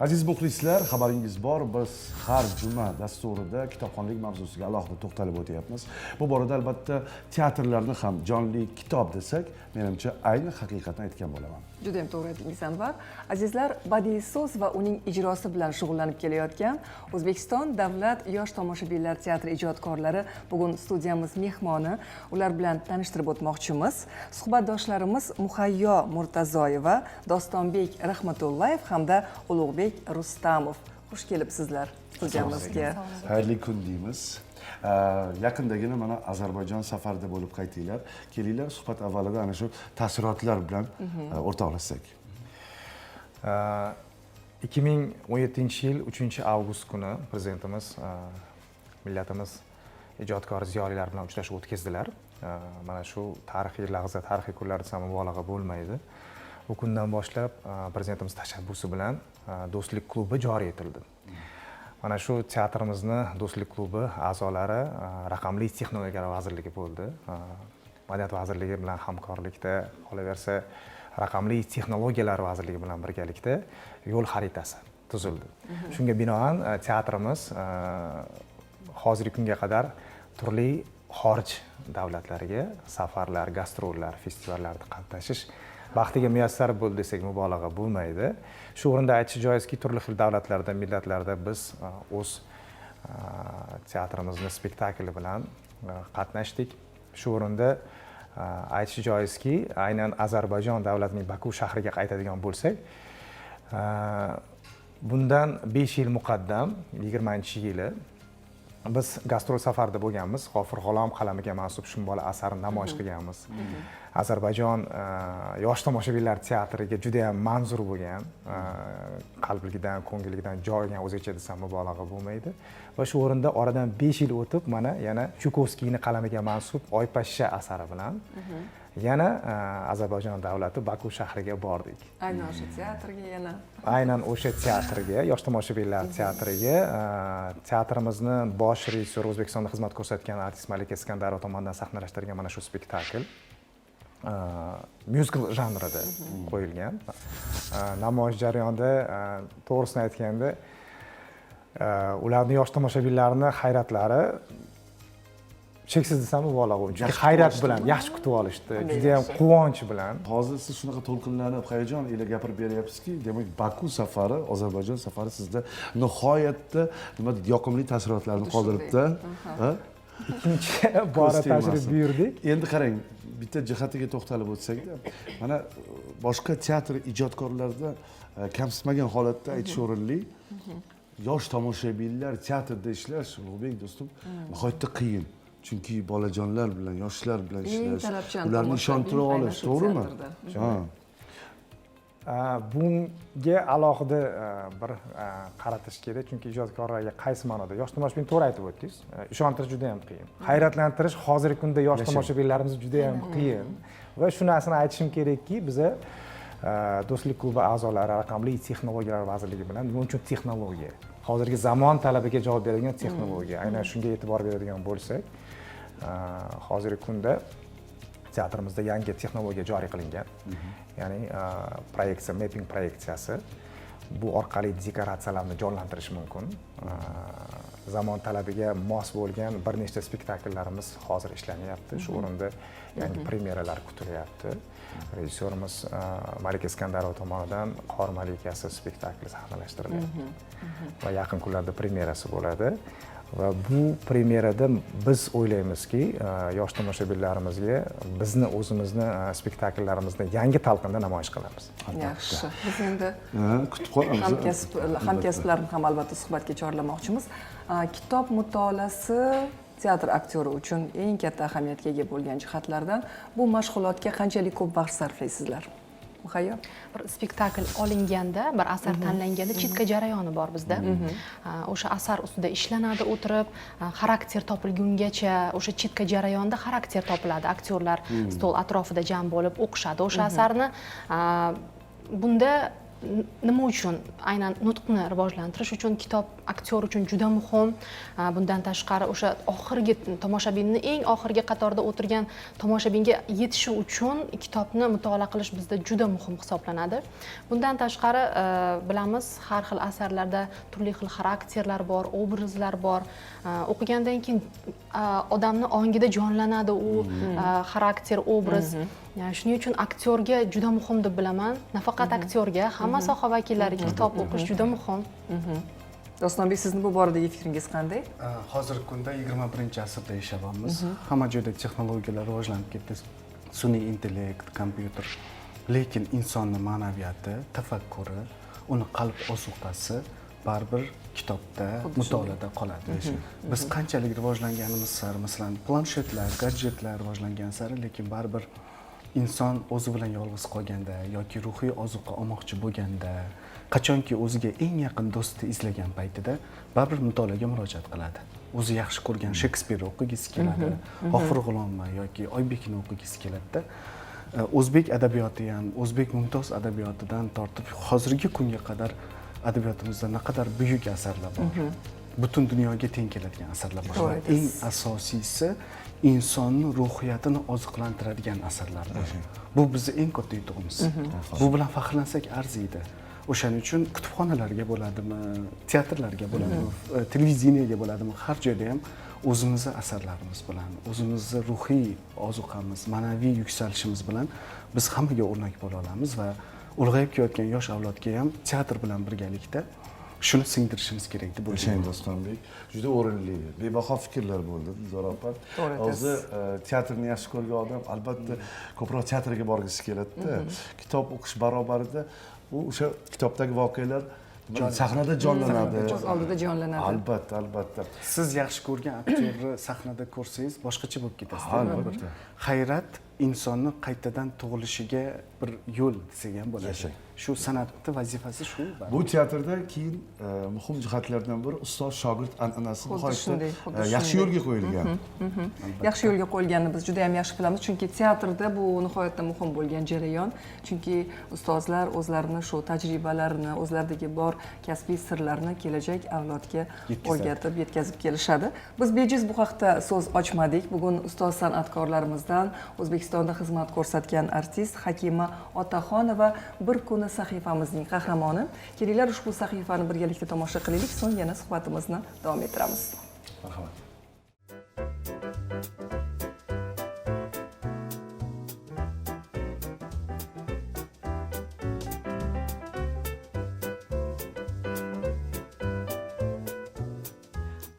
Aziz muxlislar, xabaringiz bor, biz har juma dasturida kitobxonlik mavzusiga alohida to'xtalib o'tyapmiz. Bu borada albatta teatrlarni ham jonli kitob desak, menimcha ayni haqiqatni aytgan bo'laman. Juda ham to'g'ri aytdingiz, Anvar. Azizlar, badiiy so'z va uning ijrosi bilan shug'ullanib kelayotgan O'zbekiston davlat yosh tomoshabinlar teatri ijodkorlari bugun studiyamiz mehmoni. Ular bilan tanishtirib o'tmoqchimiz. Suhbatdoshlarimiz Muhayyo Murtazoyeva, Dostonbek Rahmatullayev hamda Ulug'bek Rustamov. Xush kelibsizlar studiyamizga. Xayrli kun deymiz. Yaqindagina mana Ozarbayjon safarida bo'lib qaytinglar. Kelinglar, suhbat avvalida ana shu taassurotlar bilan o'rtoqlashsak. 2017-yil 3-avgust kuni prezidentimiz millatimiz ijodkor ziyolilar bilan uchrashuv o'tkazdilar. Mana shu tarixiy lahza, tarixiy kunlar desam mubolag'a bo'lmaydi. Bu kundan boshlab prezidentimiz tashabbusi bilan Do'stlik klubi joriy etildi. Mana shu teatrimizni Do'stlik klubi a'zolari raqamli texnologiyalar vazirligi bo'ldi. Madaniyat vazirligi bilan hamkorlikda, qolaversa raqamli texnologiyalar vazirligi bilan birgalikda yo'l xaritasi tuzildi. Shunga binoan teatrimiz hozirgi kunga qadar turli xorij davlatlariga safarlar, gastrollar, festivallarda qatnashish baxtiga muyassar bo'ldi desak mubolag'a bo'lmaydi. Shu o'rinda aytish joizki, turli xil davlatlarda, millatlarda biz o'z teatrimizni spektakli bilan qatnashdik. Shu o'rinda aytish joizki, aynan Ozarbayjon davlatining Baku shahriga qaytadigan bo'lsak, bundan 5 yil muqaddam, 20-yili biz gastrol safarida bo'lganmiz. G'ofur G'ulom qalamiga mansub Shumbola asarini namoyish qilganmiz. Ozarbayjon yosh tomoshabinlar teatriga juda ham manzur bo'lgan, qalbligidan, ko'ngilligidan joy olgan o'zgacha desam mubolag'a bo'lmaydi. Va shu o'rinda oradan 5 yil o'tib, mana yana Chukovskiyning qalamiga mansub Oypashsha asari bilan yana Ozarbayjon davlati Baku shahriga bordik. Aynan o'sha teatrga yana. Aynan o'sha teatrga, yosh tomoshabinlar teatriga, teatrimizni bosh rejissyori, O'zbekistonda xizmat ko'rsatgan artist Malika Iskandarova tomonidan sahnalashtirilgan mana shu spektakl myuzikl janrida qo'yilgan. Namoyish jarayonida, to'g'risini aytganda, ularni, yosh tomoshabinlarni hayratlari cheksiz desam mubolag'a bo'lmaydi. Chunki hayrat bilan yaxshi kutib olishdi, juda ham quvonch bilan. Hozir siz shunaqa to'lqinlanib, hayajon ila gapirib beryapsizki, demak, Baku safari, Ozarbayjon safari sizda nihoyatda nima deydi, yoqimli taassurotlarni qoldiribdi. Ha? Ikkinchi bora Ko'z tashrif tegmasin. buyurdik. Endi qarang, bitta jihatiga to'xtalib o'tsak-da, mana boshqa teatr ijodkorlarida kamsitmagan holatda aytish o'rinli. Yosh tomoshabinlar teatrda ishlash, Ulug'bek do'stim, nihoyatda qiyin. Chunki bolajonlar bilan, yoshlar bilan Eng ishlash, talabchan ularni tomoshabin ishontira aynan olish, shu to'g'rimi? teatrda. Ha. Bunga alohida bir qaratish kerak, chunki ijodkorlarga qaysi ma'noda yosh tomoshabin, to'g'ri aytib o'tdingiz, ishontirish juda ham qiyin. Hayratlantirish hozirgi kunda yosh Yashang. tomoshabinlarimiz juda ham qiyin. Va shu narsani aytishim kerakki, biza Do'stlik klubi a'zolari raqamli texnologiyalar vazirligi bilan, nima uchun texnologiya? Hozirgi zamon talabiga javob beradigan texnologiya. Aynan shunga e'tibor beradigan bo'lsak, hozirgi kunda teatrimizda yangi texnologiya joriy qilingan. Ya'ni proyeksiya, mapping proyeksiyasi. Bu orqali dekoratsiyalarni jonlantirish mumkin. Zamon talabiga mos bo'lgan bir nechta spektakllarimiz hozir ishlanyapti. Shu o'rinda yangi premyeralar kutilyapti. Rejissyorimiz Malika Iskandarova tomonidan Qor malikasi spektakli sahnalashtirilyapti. Va yaqin kunlarda premyerasi bo'ladi. Va bu premyerada biz o'ylaymizki, yosh tomoshabinlarimizga bizni o'zimizni spektakllarimizni yangi talqinda namoyish qilamiz. Yaxshi. Biz endi Ha, kutib qolamiz. Hamkasblarni ham albatta suhbatga chorlamoqchimiz. Kitob mutolaasi teatr aktyori uchun eng katta ahamiyatga ega bo'lgan jihatlardan. Bu mashg'ulotga qanchalik ko'p vaqt sarflaysizlar? Muhayyo? Bir spektakl olinganda, bir asar tanlanganda читка jarayoni bor bizda. O'sha asar ustida ishlanadi o'tirib, xarakter topilgungacha, o'sha читка jarayonida xarakter topiladi. Aktyorlar stol atrofida jam bo'lib o'qishadi o'sha asarni. Bunda nima uchun aynan nutqni rivojlantirish uchun kitob aktyor uchun juda muhim. Bundan tashqari o'sha oxirgi tomoshabinni, eng oxirgi qatorda o'tirgan tomoshabinga yetishi uchun kitobni mutolaa qilish bizda juda muhim hisoblanadi. Bundan tashqari, bilamiz, har xil asarlarda turli xil xarakterlar bor, obrazlar bor. O'qigandan keyin odamni ongida jonlanadi u xarakter, obraz. Shuning uchun aktyorga juda muhim deb bilaman. Nafaqat aktyorga, hamma soha vakillariga kitob o'qish juda muhim. Dostonbek, sizni bu boradagi fikringiz qanday? Hozirgi kunda 21-asrda yashayapmiz. Hamma joyda texnologiyalar rivojlanib ketdi. Sun'iy intellekt, kompyuter. Lekin insonni ma'naviyati, tafakkuri, uni qalb ozuqasi baribir kitobda, Xuddi shunday. mutolaada qoladi. Biz qanchalik rivojlanganimiz sari, masalan, planshetlar, gadjetlar rivojlangan sari, lekin baribir inson o'zi bilan yolg'iz qolganda yoki ruhiy ozuqa olmoqchi bo'lganda, qachonki o'ziga eng yaqin do'stni izlagan paytida baribir mutolaaga murojaat qiladi. O'zi yaxshi ko'rgan Shekspirni o'qigisi keladi, G'ofur G'ulomni yoki Oybekni o'qigisi keladida. O'zbek adabiyoti ham, o'zbek mumtoz adabiyotidan tortib hozirgi kunga qadar adabiyotimizda naqadar buyuk asarlar bor. Butun dunyoga teng keladigan asarlar bor. Eng asosiysi insonni ruhiyatini oziqlantiradigan asarlar bor. Bu bizning eng katta yutug'imiz. Bu bilan faxrlansak arziydi. O'shaning uchun kutubxonalarga bo'ladimi, teatrlarga bo'ladimi, televideniyaga bo'ladimi, har joyda ham o'zimizni asarlarimiz bilan, o'zimizni ruhiy ozuqamiz, ma'naviy yuksalishimiz bilan biz hammaga o'rnak bo'la olamiz va ulg'ayib kelayotgan yosh avlodga ham teatr bilan birgalikda shuni singdirishimiz kerak deb o'ylayman. Dostonbek, juda o'rinli, bebaho fikrlar bo'ldi, Dildora opa. O'zi teatrni yaxshi ko'rgan odam albatta ko'proq teatrga borgisi keladi-da. Kitob o'qish barobarida u o'sha kitobdagi voqealar sahnada jonlanadi. Ko'z oldida jonlanadi. Albatta, albatta. Siz yaxshi ko'rgan aktyorni sahnada ko'rsangiz boshqacha bo'lib ketasiz. Albatta. Hayrat insonni qaytadan tug'ilishiga bir yo'l desak ham bo'ladi. Shu san'atning vazifasi shu. Bu teatrda keyin muhim jihatlardan biri ustoz shogird an'anasi nihoyatda yaxshi yo'lga qo'yilgan. Yaxshi yo'lga qo'yilganini biz juda ham yaxshi bilamiz, chunki teatrda bu nihoyatda muhim bo'lgan jarayon. Chunki ustozlar o'zlarini shu tajribalarini, o'zlaridagi bor kasbiy sirlarni kelajak avlodga o'rgatib, yetkazib kelishadi. Biz bejiz bu haqda so'z ochmadik. Bugun ustoz san'atkorlarimizdan O'zbekistonda xizmat ko'rsatgan artist Hakima Otaxonova bir kuni sahifamizning qahramoni. Kelinglar, ushbu sahifani birgalikda tomosha qilaylik, so'ng yana suhbatimizni davom ettiramiz. Marhamat.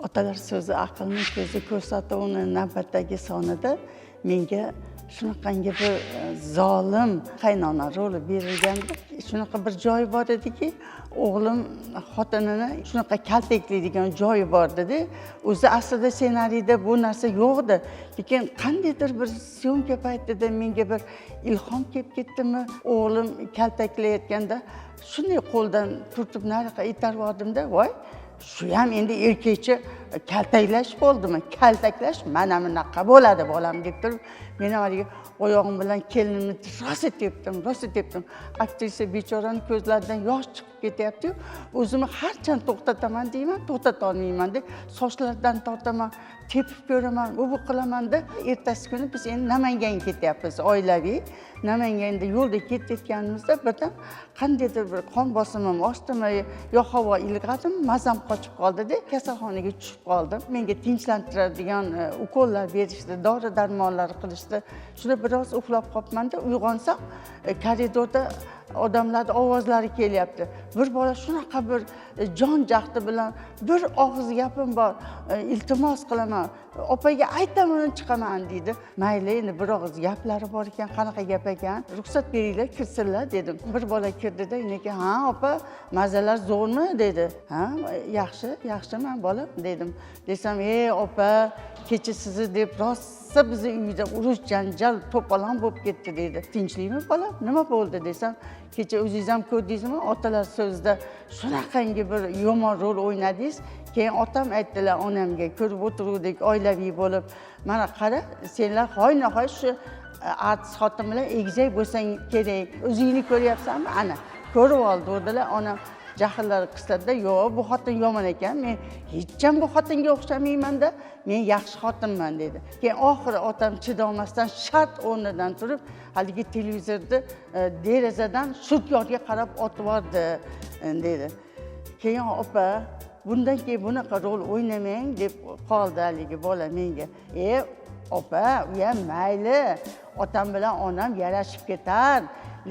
Otalar so'zi aqlning ko'zi ko'rsatuvini navbatdagi sonida menga shunaqangi bir zolim qaynona roli berilgandi. Shunaqa bir joyi bor ediki, o'g'lim xotinini shunaqa kaltaklaydigan joyi bor dedi. O'zi aslida ssenariyda bu narsa yo'q edi. Lekin qandaydir bir syomka paytida menga bir ilhom kelib ketdimi, o'g'lim kaltaklayotganda shunday qo'ldan turtib nariyoqqa itarib yubordimda, voy, shu ham endi erkakcha kaltaklash bo'ldimi? Kaltaklash mana bunaqa bo'ladi bolam deb turib, men haligi oyog'im bilan kelinimni rosa tepdim, rosa tepdim. Aktrisa bechorani ko'zlaridan yosh chiqib ketyapti-yu, o'zimni harchan to'xtataman deyman, to'xtata olmayman deb sochlaridan tortaman, tepib ko'raman, u bu qilaman deb. Ertasi kuni biz endi Namanganga ketyapmiz, oilaviy. Namanganda yo'lda ketayotganimizda birdan qandaydir bir qon bosimim oshdimi yo havo ilg'adimi, mazam qochib qoldi-da, kasalxonaga tushib qoldim. Menga tinchlantiradigan ukollar berishdi, dori darmonlar qilishdi. Shunda biroz uxlab qolibman-da, uyg'onsam koridorda odamlarning ovozlari kelyapti. Bir bola shunaqa bir jon jahdi bilan bir og'iz gapim bor, iltimos qilaman, opaga aytaman chiqaman deydi. Mayli, endi bir og'iz gaplari bor ekan, qanaqa gap ekan, ruxsat beringlar kirsinlar dedim. Bir bola kirdida, keyin ha opa, mazalar zo'rmi dedi. Ha, yaxshi, yaxshiman bolam dedim. Desam, ey opa, kecha sizni deb rosa bizni uyda urush janjal to'polon bo'lib ketdi dedi. Tinchlikmi bolam, nima bo'ldi desam, kecha o'zingiz ham ko'rdingizmi, otalar so'zida shunaqangi bir yomon rol o'ynadingiz. Keyin otam aytdilar onamga, ko'rib o'tiruvdik oilaviy bo'lib, mana qara, senlar hoynahoy shu artist xotin bilan egizak bo'lsang kerak, o'zingni ko'ryapsanmi, ana ko'rib ol dedilar. Onam jahllari qisladida, yo'q, bu xotin yomon ekan, men hech ham bu xotinga o'xshamayman-da, men yaxshi xotinman dedi. Keyin oxiri otam chidolmasdan shart o'rnidan turib, haligi televizorni derazadan shurtyorga qarab otib yubordi dedi. Keyin opa, bundan keyin bunaqa rol o'ynamang deb qoldi haligi bola menga. Opa, u ham mayli, otam bilan onam yarashib ketar,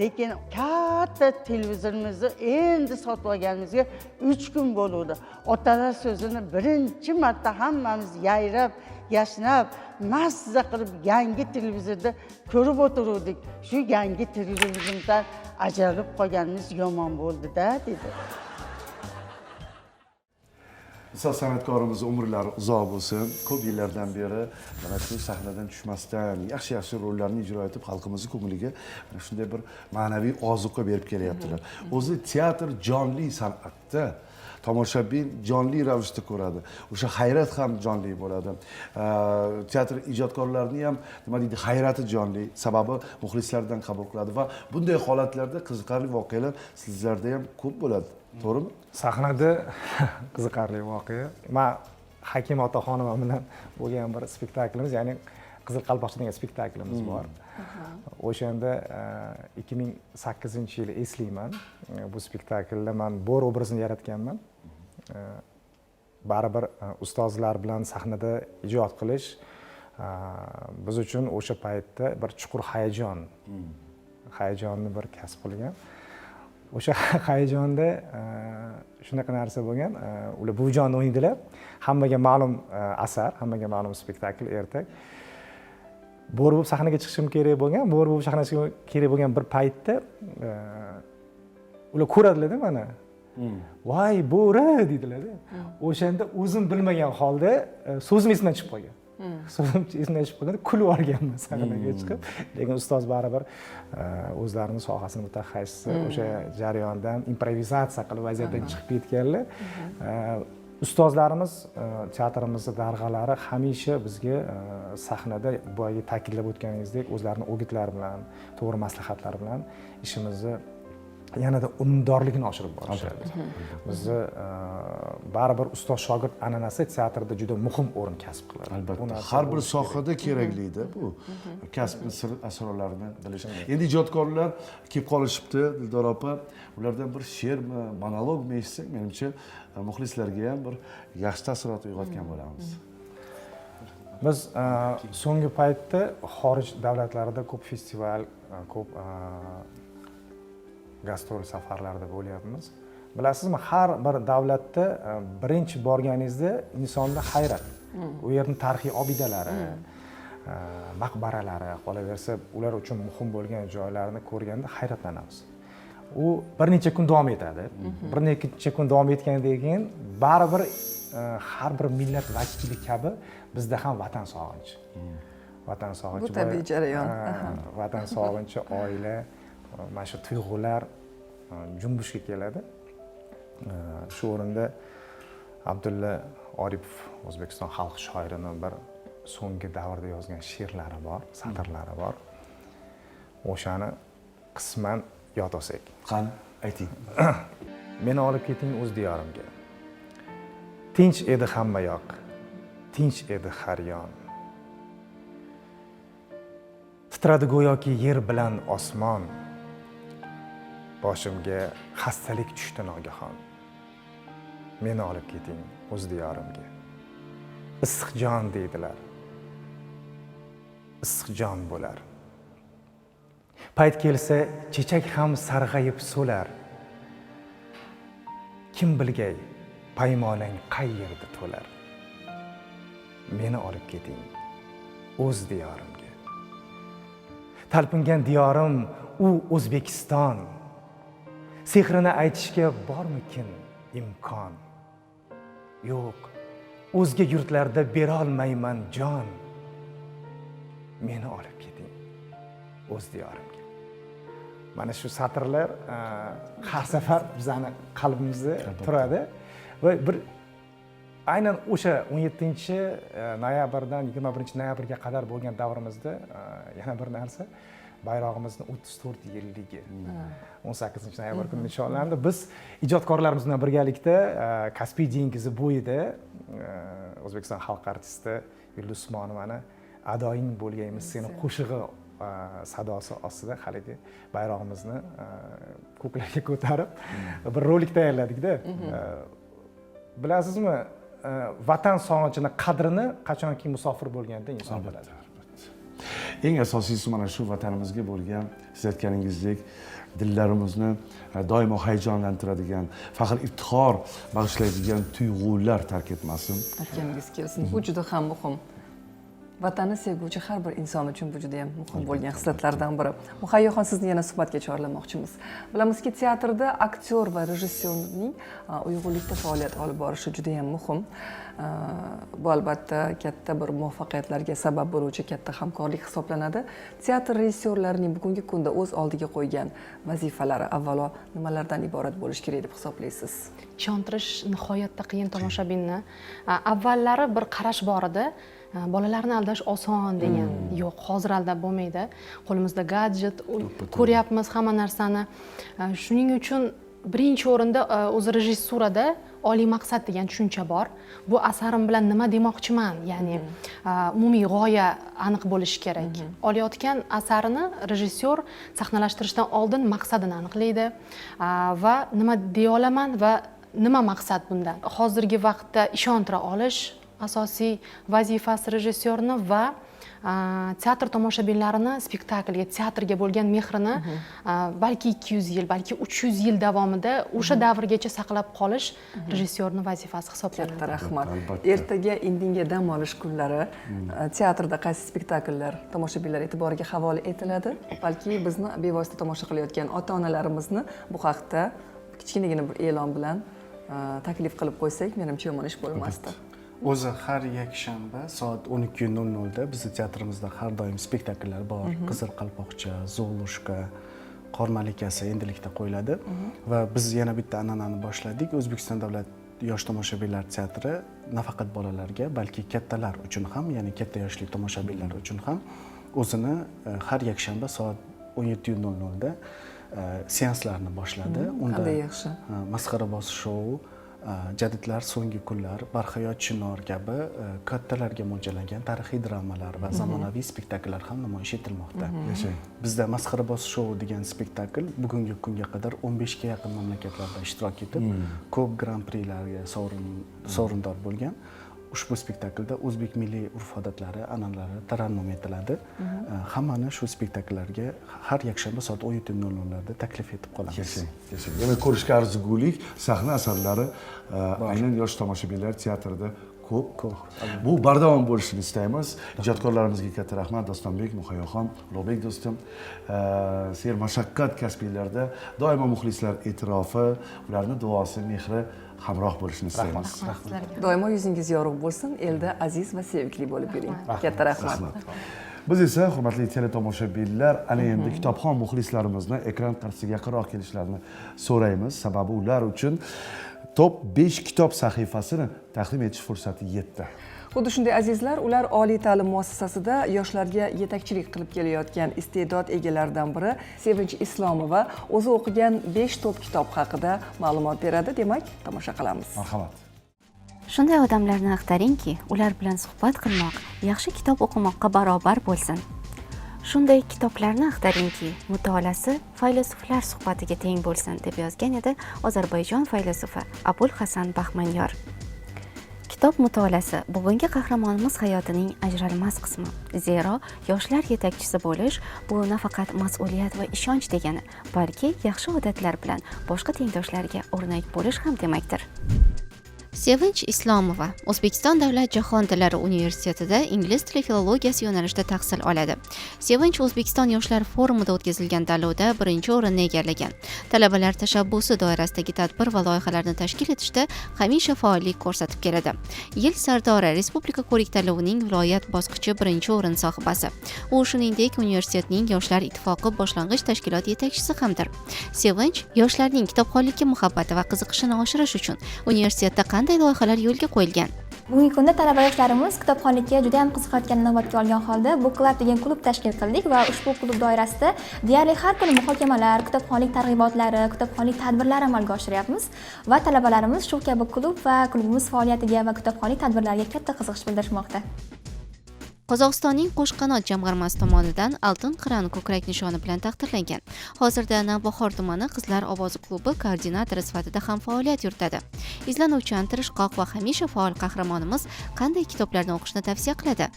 lekin katta televizorimizni endi sotib olganimizga 3 kun bo'ldi. Otalar so'zini birinchi marta hammamiz yayrab, yashnab, mazza qilib yangi televizorda ko'rib o'tiruvdik. Shu yangi televizorimizdan ajralib qolganimiz yomon bo'ldi-da dedi. Ustoz san'atkorimiz umrlari uzoq bo'lsin. Ko'p yillardan beri mana shu sahnadan tushmasdan yaxshi-yaxshi rollarni ijro etib, xalqimizning ko'ngliga mana shunday bir ma'naviy ozuqa berib kelyaptilar. O'zi teatr jonli san'atda tomoshabin jonli ravishda ko'radi. O'sha hayrat ham jonli bo'ladi. Teatr ijodkorlarining ham nima deydi, hayrati jonli, sababi muxlislardan qabul qiladi va bunday holatlarda qiziqarli voqealar sizlarda ham ko'p bo'ladi. To'g'rimi? Sahnada qiziqarli voqea. Man Hakim Otaxonova bilan bo'lgan bir spektaklimiz, ya'ni Qizil qalpoqcha degan spektaklimiz bor. O'shanda 2008-yil eslayman. Bu spektaklda man bo'ri obrazini yaratganman. Baribir ustozlar bilan sahnada ijod qilish biz uchun o'sha paytda bir chuqur hayajonni bir kasb qilgan. O'sha hayajonda shunaqa narsa bo'lgan. Ular Buvijonni o'ynaydilar. Hammaga ma'lum asar, hammaga ma'lum spektakl, ertak. Bo'ri bo'lib sahnaga chiqishim kerak bo'lgan, bo'ri bo'lib sahnaga chiqishim kerak bo'lgan bir paytda ular ko'radilar-da mani. Voy, bo'ri deydilar-da. O'shanda o'zim bilmagan holda so'zim esimdan chiqib qolgan. So'zim esimdan chiqib qolganda kulib olganman sahnaga chiqib. Lekin ustoz baribir o'zlarini sohasini mutaxassisi, o'sha jarayondan improvizatsiya qilib vaziyatdan chiqib ketganlar. Ustozlarimiz, teatrimizni darg'alari hamisha bizga sahnada boyagi ta'kidlab o'tganingizdek o'zlarini o'gitlari bilan, to'g'ri maslahatlar bilan ishimizni yanada unumdorligini oshirib borishadi. Bizni baribir ustoz shogird an'anasi teatrda juda muhim o'rin kasb qiladi. Albatta, har bir sohada keraklida bu kasbni sir asrorlarini bilish. Endi ijodkorlar kelib qolishibdi, Dildor opa, ulardan bir she'rmi, monologmi eshitsak, menimcha muxlislarga ham bir yaxshi taassurot uyg'otgan bo'lamiz. Biz so'nggi paytda xorij davlatlarida ko'p festival, ko'p gastrol safarlarida bo'lyapmiz. Bilasizmi, har bir davlatda birinchi borganingizda insonda hayrat. U yerning tarixiy obidalari, maqbaralari, qolaversa ular uchun muhim bo'lgan joylarni ko'rganda hayratlanamiz. U bir necha kun davom etadi. Bir necha kun davom etgandan keyin baribir har bir millat vakili kabi bizda ham vatan sog'inchi. Vatan sog'inchi. Bu tabiiy jarayon. Vatan sog'inchi, oila, mana shu tuyg'ular junbushga keladi. Shu o'rinda Abdulla Oripov, O'zbekiston xalq shoirini bir so'nggi davrda yozgan she'rlari bor, satrlari bor. O'shani qisman yod olsak. Qani, ayting. Meni olib keting o'z diyorimga. Tinch edi hamma yoq, tinch edi har yon. Titradi go'yoki yer bilan osmon. Boshimga xastalik tushdi nogahon. Meni olib keting o'z diyorimga. Issiq jon deydilar. Issiq jon bo'lar. Payt kelsa chechak ham sarg'ayib so'lar. Kim bilgay paymonang qay yerda to'lar. Meni olib keting o'z diyorimga. Talpingan diyorim u O'zbekiston. Sehrini aytishga bormikin imkon? Yo'q, o'zga yurtlarda berolmayman jon. Meni olib keting o'z diyorimga. Mana shu satrlar har safar bizani qalbimizda turadi va bir aynan o'sha 17 noyabrdan 21 noyabrga qadar bo'lgan davrimizda yana bir narsa, bayrog'imizni 34 yilligi 18 noyabr kuni nishonlandi. Biz ijodkorlarimiz bilan birgalikda Kaspiy dengizi bo'yida O'zbekiston xalq artisti Yulduz Usmonovani Adoying bo'lgaymiz seni qo'shig'i sadosi ostida haligi bayrog'imizni ko'klarga ko'tarib bir rolik tayyorladikda. Bilasizmi, vatan sog'inchini qadrini qachonki musofir bo'lganda inson biladi. Eng asosiysi mana shu vatanimizga bo'lgan, siz aytganingizdek, dillarimizni doimo hayajonlantiradigan, faxr iftixor bag'ishlaydigan tuyg'ular tark etmasin. Aytganingiz kelsin. Bu juda ham muhim. Vatanni sevguvchi har bir inson uchun bu juda ham muhim bo'lgan xislatlardan biri. Muhayyoxon, sizni yana suhbatga chorlamoqchimiz. Bilamizki, teatrda aktyor va rejissyorning uyg'unlikda faoliyat olib borishi juda ham muhim. Bu albatta katta bir muvaffaqiyatlarga sabab bo'luvchi katta hamkorlik hisoblanadi. Teatr rejissyorlarining bugungi kunda o'z oldiga qo'ygan vazifalari avvalo nimalardan iborat bo'lishi kerak deb hisoblaysiz? Ishontirish nihoyatda qiyin tomoshabinni. Avvallari bir qarash bor edi. Bolalarni aldash oson degan. Yo'q, hozir aldab bo'lmaydi. Qo'limizda gadjet, ko'ryapmiz hamma narsani. Shuning uchun Birinchi o'rinda o'zi rejissurada oliy maqsad degan tushuncha bor. Bu asarim bilan nima demoqchiman, ya'ni umumiy g'oya aniq bo'lishi kerak. Olayotgan asarini rejissyor sahnalashtirishdan oldin maqsadini aniqlaydi va nima deya olaman va nima maqsad bundan. Hozirgi vaqtda ishontira olish asosiy vazifasi rejissyorni va teatr tomoshabinlarini spektaklga, teatrga bo'lgan mehrini balki 200 yil, balki 300 yil davomida o'sha davrgacha saqlab qolish rejissyorning vazifasi hisoblanadi. Katta rahmat. Ertaga indinga dam olish kunlari, teatrda qaysi spektakllar tomoshabinlar e'tiboriga havola etiladi? Balki bizni bevosita tomosha qilayotgan ota-onalarimizni bu haqda kichkinagina bir e'lon bilan taklif qilib qo'ysak, menimcha yomon ish bo'lmasdi. O'zi har yakshanba soat 12:00 da bizni teatrimizda har doim spektakllar bor. Qizil qalpoqcha, Zolushka, Qor malikasi endilikda qo'yiladi. Va biz yana bitta an'anani boshladik. O'zbekiston davlat yosh tomoshabinlar teatri nafaqat bolalarga, balki kattalar uchun ham, ya'ni katta yoshli tomoshabinlar uchun ham o'zini har yakshanba soat 17:00 da seanslarni boshladi. Unda Qanday yaxshi. Masxaraboz shou, Jadidlar so'nggi kunlar, Barhayot chinor kabi kattalarga mo'ljallangan tarixiy dramalar va zamonaviy spektakllar ham namoyish etilmoqda. Yashang. Bizda Masxaraboz shou degan spektakl bugungi kunga qadar 15 ga yaqin mamlakatlarda ishtirok etib, ko'p gran-prilarga sovrindor bo'lgan. Ushbu spektaklda o'zbek milliy urf-odatlari, an'analari tarannum etiladi. Hammani shu spektakllarga har yakshanba soat 17:00 da taklif etib qolamiz. Yashang, yashang. Demak, ko'rishga arzigulik sahna asarlari aynan yosh tomoshabinlar teatrida ko'p. Ko'p. Bu bardavom bo'lishini istaymiz. Ijodkorlarimizga katta rahmat. Dostonbek, Muhayyoxon, Ulug'bek do'stim. Sermashaqqat kasbinglarda doimo muxlislar e'tirofi, ularning duosi, mehri hamroh bo'lishini istaymiz. Doimo yuzingiz yorug' bo'lsin, elda aziz va sevikli bo'lib yuring. Katta rahmat. Biz esa, hurmatli teletomoshabinlar, ana endi kitobxon muxlislarimizni ekran qarshisiga yaqinroq kelishlarini so'raymiz. Sababi ular uchun top 5 kitob sahifasini taqdim etish fursati yetdi. Xuddi shunday azizlar, ular oliy ta'lim muassasasida yoshlarga yetakchilik qilib kelayotgan iste'dod egalaridan biri Sevinch Islomova o'zi o'qigan 5 top kitob haqida ma'lumot beradi. Demak, tomosha qilamiz. Marhamat. Shunday odamlarni axtaringki, ular bilan suhbat qilmoq yaxshi kitob o'qimoqqa barobar bo'lsin. Shunday kitoblarni axtaringki, mutolaasi faylasuflar suhbatiga teng bo'lsin, deb yozgan edi Ozarbayjon faylasufi Abul Hasan Bahmanyor. Kitob mutolaasi bugungi qahramonimiz hayotining ajralmas qismi. Zero yoshlar yetakchisi bo'lish bu nafaqat mas'uliyat va ishonch degani, balki yaxshi odatlar bilan boshqa tengdoshlarga o'rnak bo'lish ham demakdir. Sevinch Islomova O'zbekiston davlat jahon tillari universitetida ingliz tili filologiyasi yo'nalishida tahsil oladi. Sevinch O'zbekiston yoshlar forumida o'tkazilgan tanlovda birinchi o'rinni egallagan. Talabalar tashabbusi doirasidagi tadbir va loyihalarni tashkil etishda hamisha faollik ko'rsatib keladi. Yil sardori respublika ko'rik tanlovining viloyat bosqichi birinchi o'rin sohibasi. U shuningdek universitetning Yoshlar ittifoqi boshlang'ich tashkilot yetakchisi hamdir. Sevinch yoshlarning kitobxonlikka muhabbati va qiziqishini oshirish uchun universitetda qanday loyihalar yo'lga qo'yilgan? Bugungi kunda talaba yoshlarimiz kitobxonlikka juda ham qiziqayotganini inobatga olgan holda Book Club degan klub tashkil qildik va ushbu klub doirasida deyarli har kuni muhokamalar, kitobxonlik targ'ibotlari, kitobxonlik tadbirlari amalga oshiryapmiz va talabalarimiz shu kabi klub va klubimiz faoliyatiga va kitobxonlik tadbirlariga katta qiziqish bildirishmoqda. Qozog'istonning Qo'shqanot jamg'armasi tomonidan Oltin qiran ko'krak nishoni bilan taqdirlangan. Hozirda Navbahor tumani Qizlar ovozi klubi koordinatori sifatida ham faoliyat yuritadi. Izlanuvchan, tirishqoq va hamisha faol qahramonimiz qanday kitoblarni o'qishni tavsiya qiladi?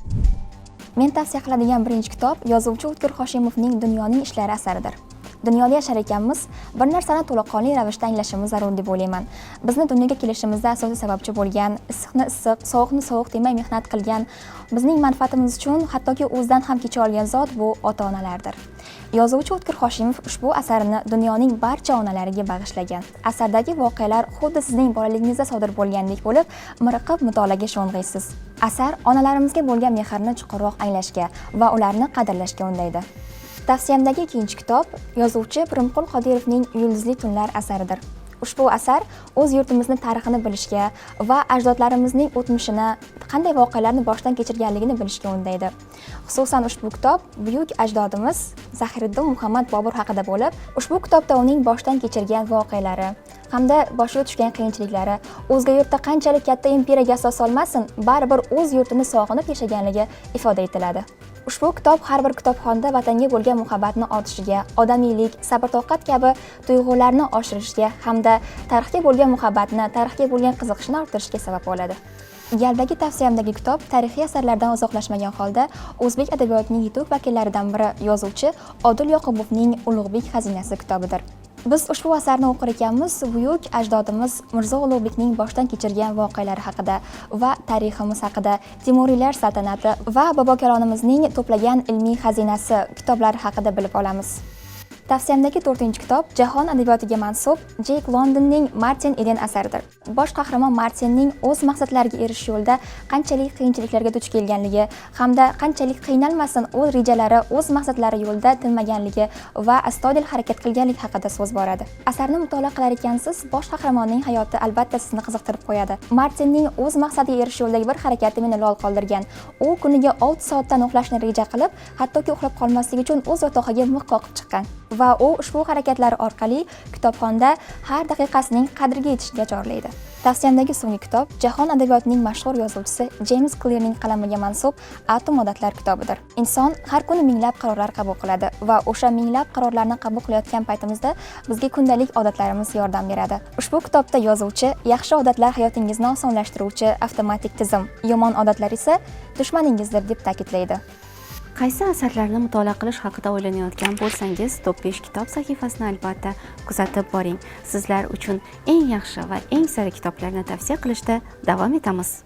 Men tavsiya qiladigan birinchi kitob yozuvchi O'tkir Hoshimovning Dunyoning ishlari asaridir. Dunyoda yashar ekanmiz, bir narsani to'laqonli ravishda anglashimiz zarur deb o'ylayman. Bizni dunyoga kelishimizda asosiy sababchi bo'lgan, issiqni issiq, sovuqni sovuq demay mehnat qilgan, bizning manfaatimiz uchun hattoki o'zidan ham kecha olgan zot bu ota-onalardir. Yozuvchi O'tkir Hoshimov ushbu asarini dunyoning barcha onalariga bag'ishlagan. Asardagi voqealar xuddi sizning bolaligingizda sodir bo'lgandek bo'lib, miriqib mutolaaga sho'ng'iysiz. Asar onalarimizga bo'lgan mehrni chuqurroq anglashga va ularni qadrlashga undaydi. Tavsiyamdagi ikkinchi kitob yozuvchi Pirimqul Qodirovning Yulduzli tunlar asaridir. Ushbu asar o'z yurtimizni tarixini bilishga va ajdodlarimizning o'tmishini, qanday voqealarni boshdan kechirganligini bilishga undaydi. Xususan, ushbu kitob buyuk ajdodimiz Zahiriddin Muhammad Bobur haqida bo'lib, ushbu kitobda uning boshdan kechirgan voqealari hamda boshiga tushgan qiyinchiliklari, o'zga yurtda qanchalik katta imperiyaga asos solmasin, baribir o'z yurtini sog'inib yashaganligi ifoda etiladi. Ushbu kitob har bir kitobxonda vatanga bo'lgan muhabbatni ortishiga, odamiylik, sabr-toqat kabi tuyg'ularni oshirishga hamda tarixga bo'lgan muhabbatni, tarixga bo'lgan qiziqishni orttirishga sabab bo'ladi. Galdagi tavsiyamdagi kitob tarixiy asarlardan uzoqlashmagan holda o'zbek adabiyotining yetuk vakillaridan biri yozuvchi Odil Yoqubovning Ulug'bek xazinasi kitobidir. Biz ushbu asarni o'qir ekanmiz, buyuk ajdodimiz Mirzo Ulug'bekning boshdan kechirgan voqealari haqida va tariximiz haqida, Temuriylar saltanati va bobokalonimizning to'plagan ilmiy xazinasi kitoblari haqida bilib olamiz. Tavsiyamdagi 4-kitob jahon adabiyotiga mansub Jek Londonning Martin Eden asaridir. Bosh qahramon Martinning o'z maqsadlariga erishish yo'lida qanchalik qiyinchiliklarga duch kelganligi hamda qanchalik qiynalmasin o'z rejalari, o'z maqsadlari yo'lida tinmaganligi va astoydil harakat qilganligi haqida so'z boradi. Asarni mutolaa qilar ekansiz, bosh qahramonning hayoti albatta sizni qiziqtirib qo'yadi. Martinning o'z maqsadiga erishish yo'lidagi bir harakati meni lol qoldirgan. U kuniga 6 soatdan uxlashni reja qilib, hattoki uxlab qolmaslik uchun o'z yotog'iga mix qoqib chiqqan. Va u ushbu harakatlari orqali kitobxonda har daqiqasining qadriga yetishga chorlaydi. Tavsiyamdagi so'nggi kitob jahon adabiyotining mashhur yozuvchisi Jeyms Klirning qalamiga mansub Atom odatlar kitobidir. Inson har kuni minglab qarorlar qabul qiladi va o'sha minglab qarorlarni qabul qilayotgan paytimizda bizga kundalik odatlarimiz yordam beradi. Ushbu kitobda yozuvchi yaxshi odatlar hayotingizni osonlashtiruvchi avtomatik tizim, yomon odatlar esa dushmaningizdir deb ta'kidlaydi. Qaysi asarlarni mutolaa qilish haqida o'ylanayotgan bo'lsangiz, Top 5 kitob sahifasini albatta kuzatib boring. Sizlar uchun eng yaxshi va eng sara kitoblarni tavsiya qilishda davom etamiz.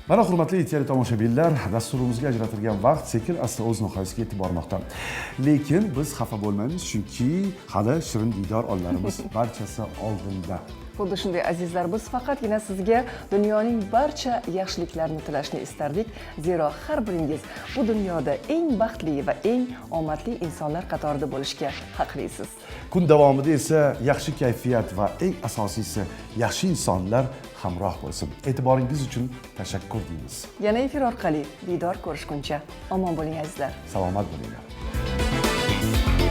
Mana hurmatli teletomoshabinlar, dasturimizga ajratilgan vaqt sekin asta o'z nihoyasiga yetib bormoqda. Lekin biz xafa bo'lmaymiz, chunki hali shirin diydor onlarimiz barchasi oldinda. Xuddi shunday azizlar, biz faqatgina sizga dunyoning barcha yaxshiliklarini tilashni istardik, zero har biringiz bu dunyoda eng baxtli va eng omadli insonlar qatorida bo'lishga haqlisiz. Kun davomida esa yaxshi kayfiyat va eng asosiysi yaxshi insonlar hamroh bo'lsin. E'tiboringiz uchun tashakkur deymiz. Yana efir orqali diydor ko'rishguncha omon bo'ling azizlar. Salomat bo'linglar.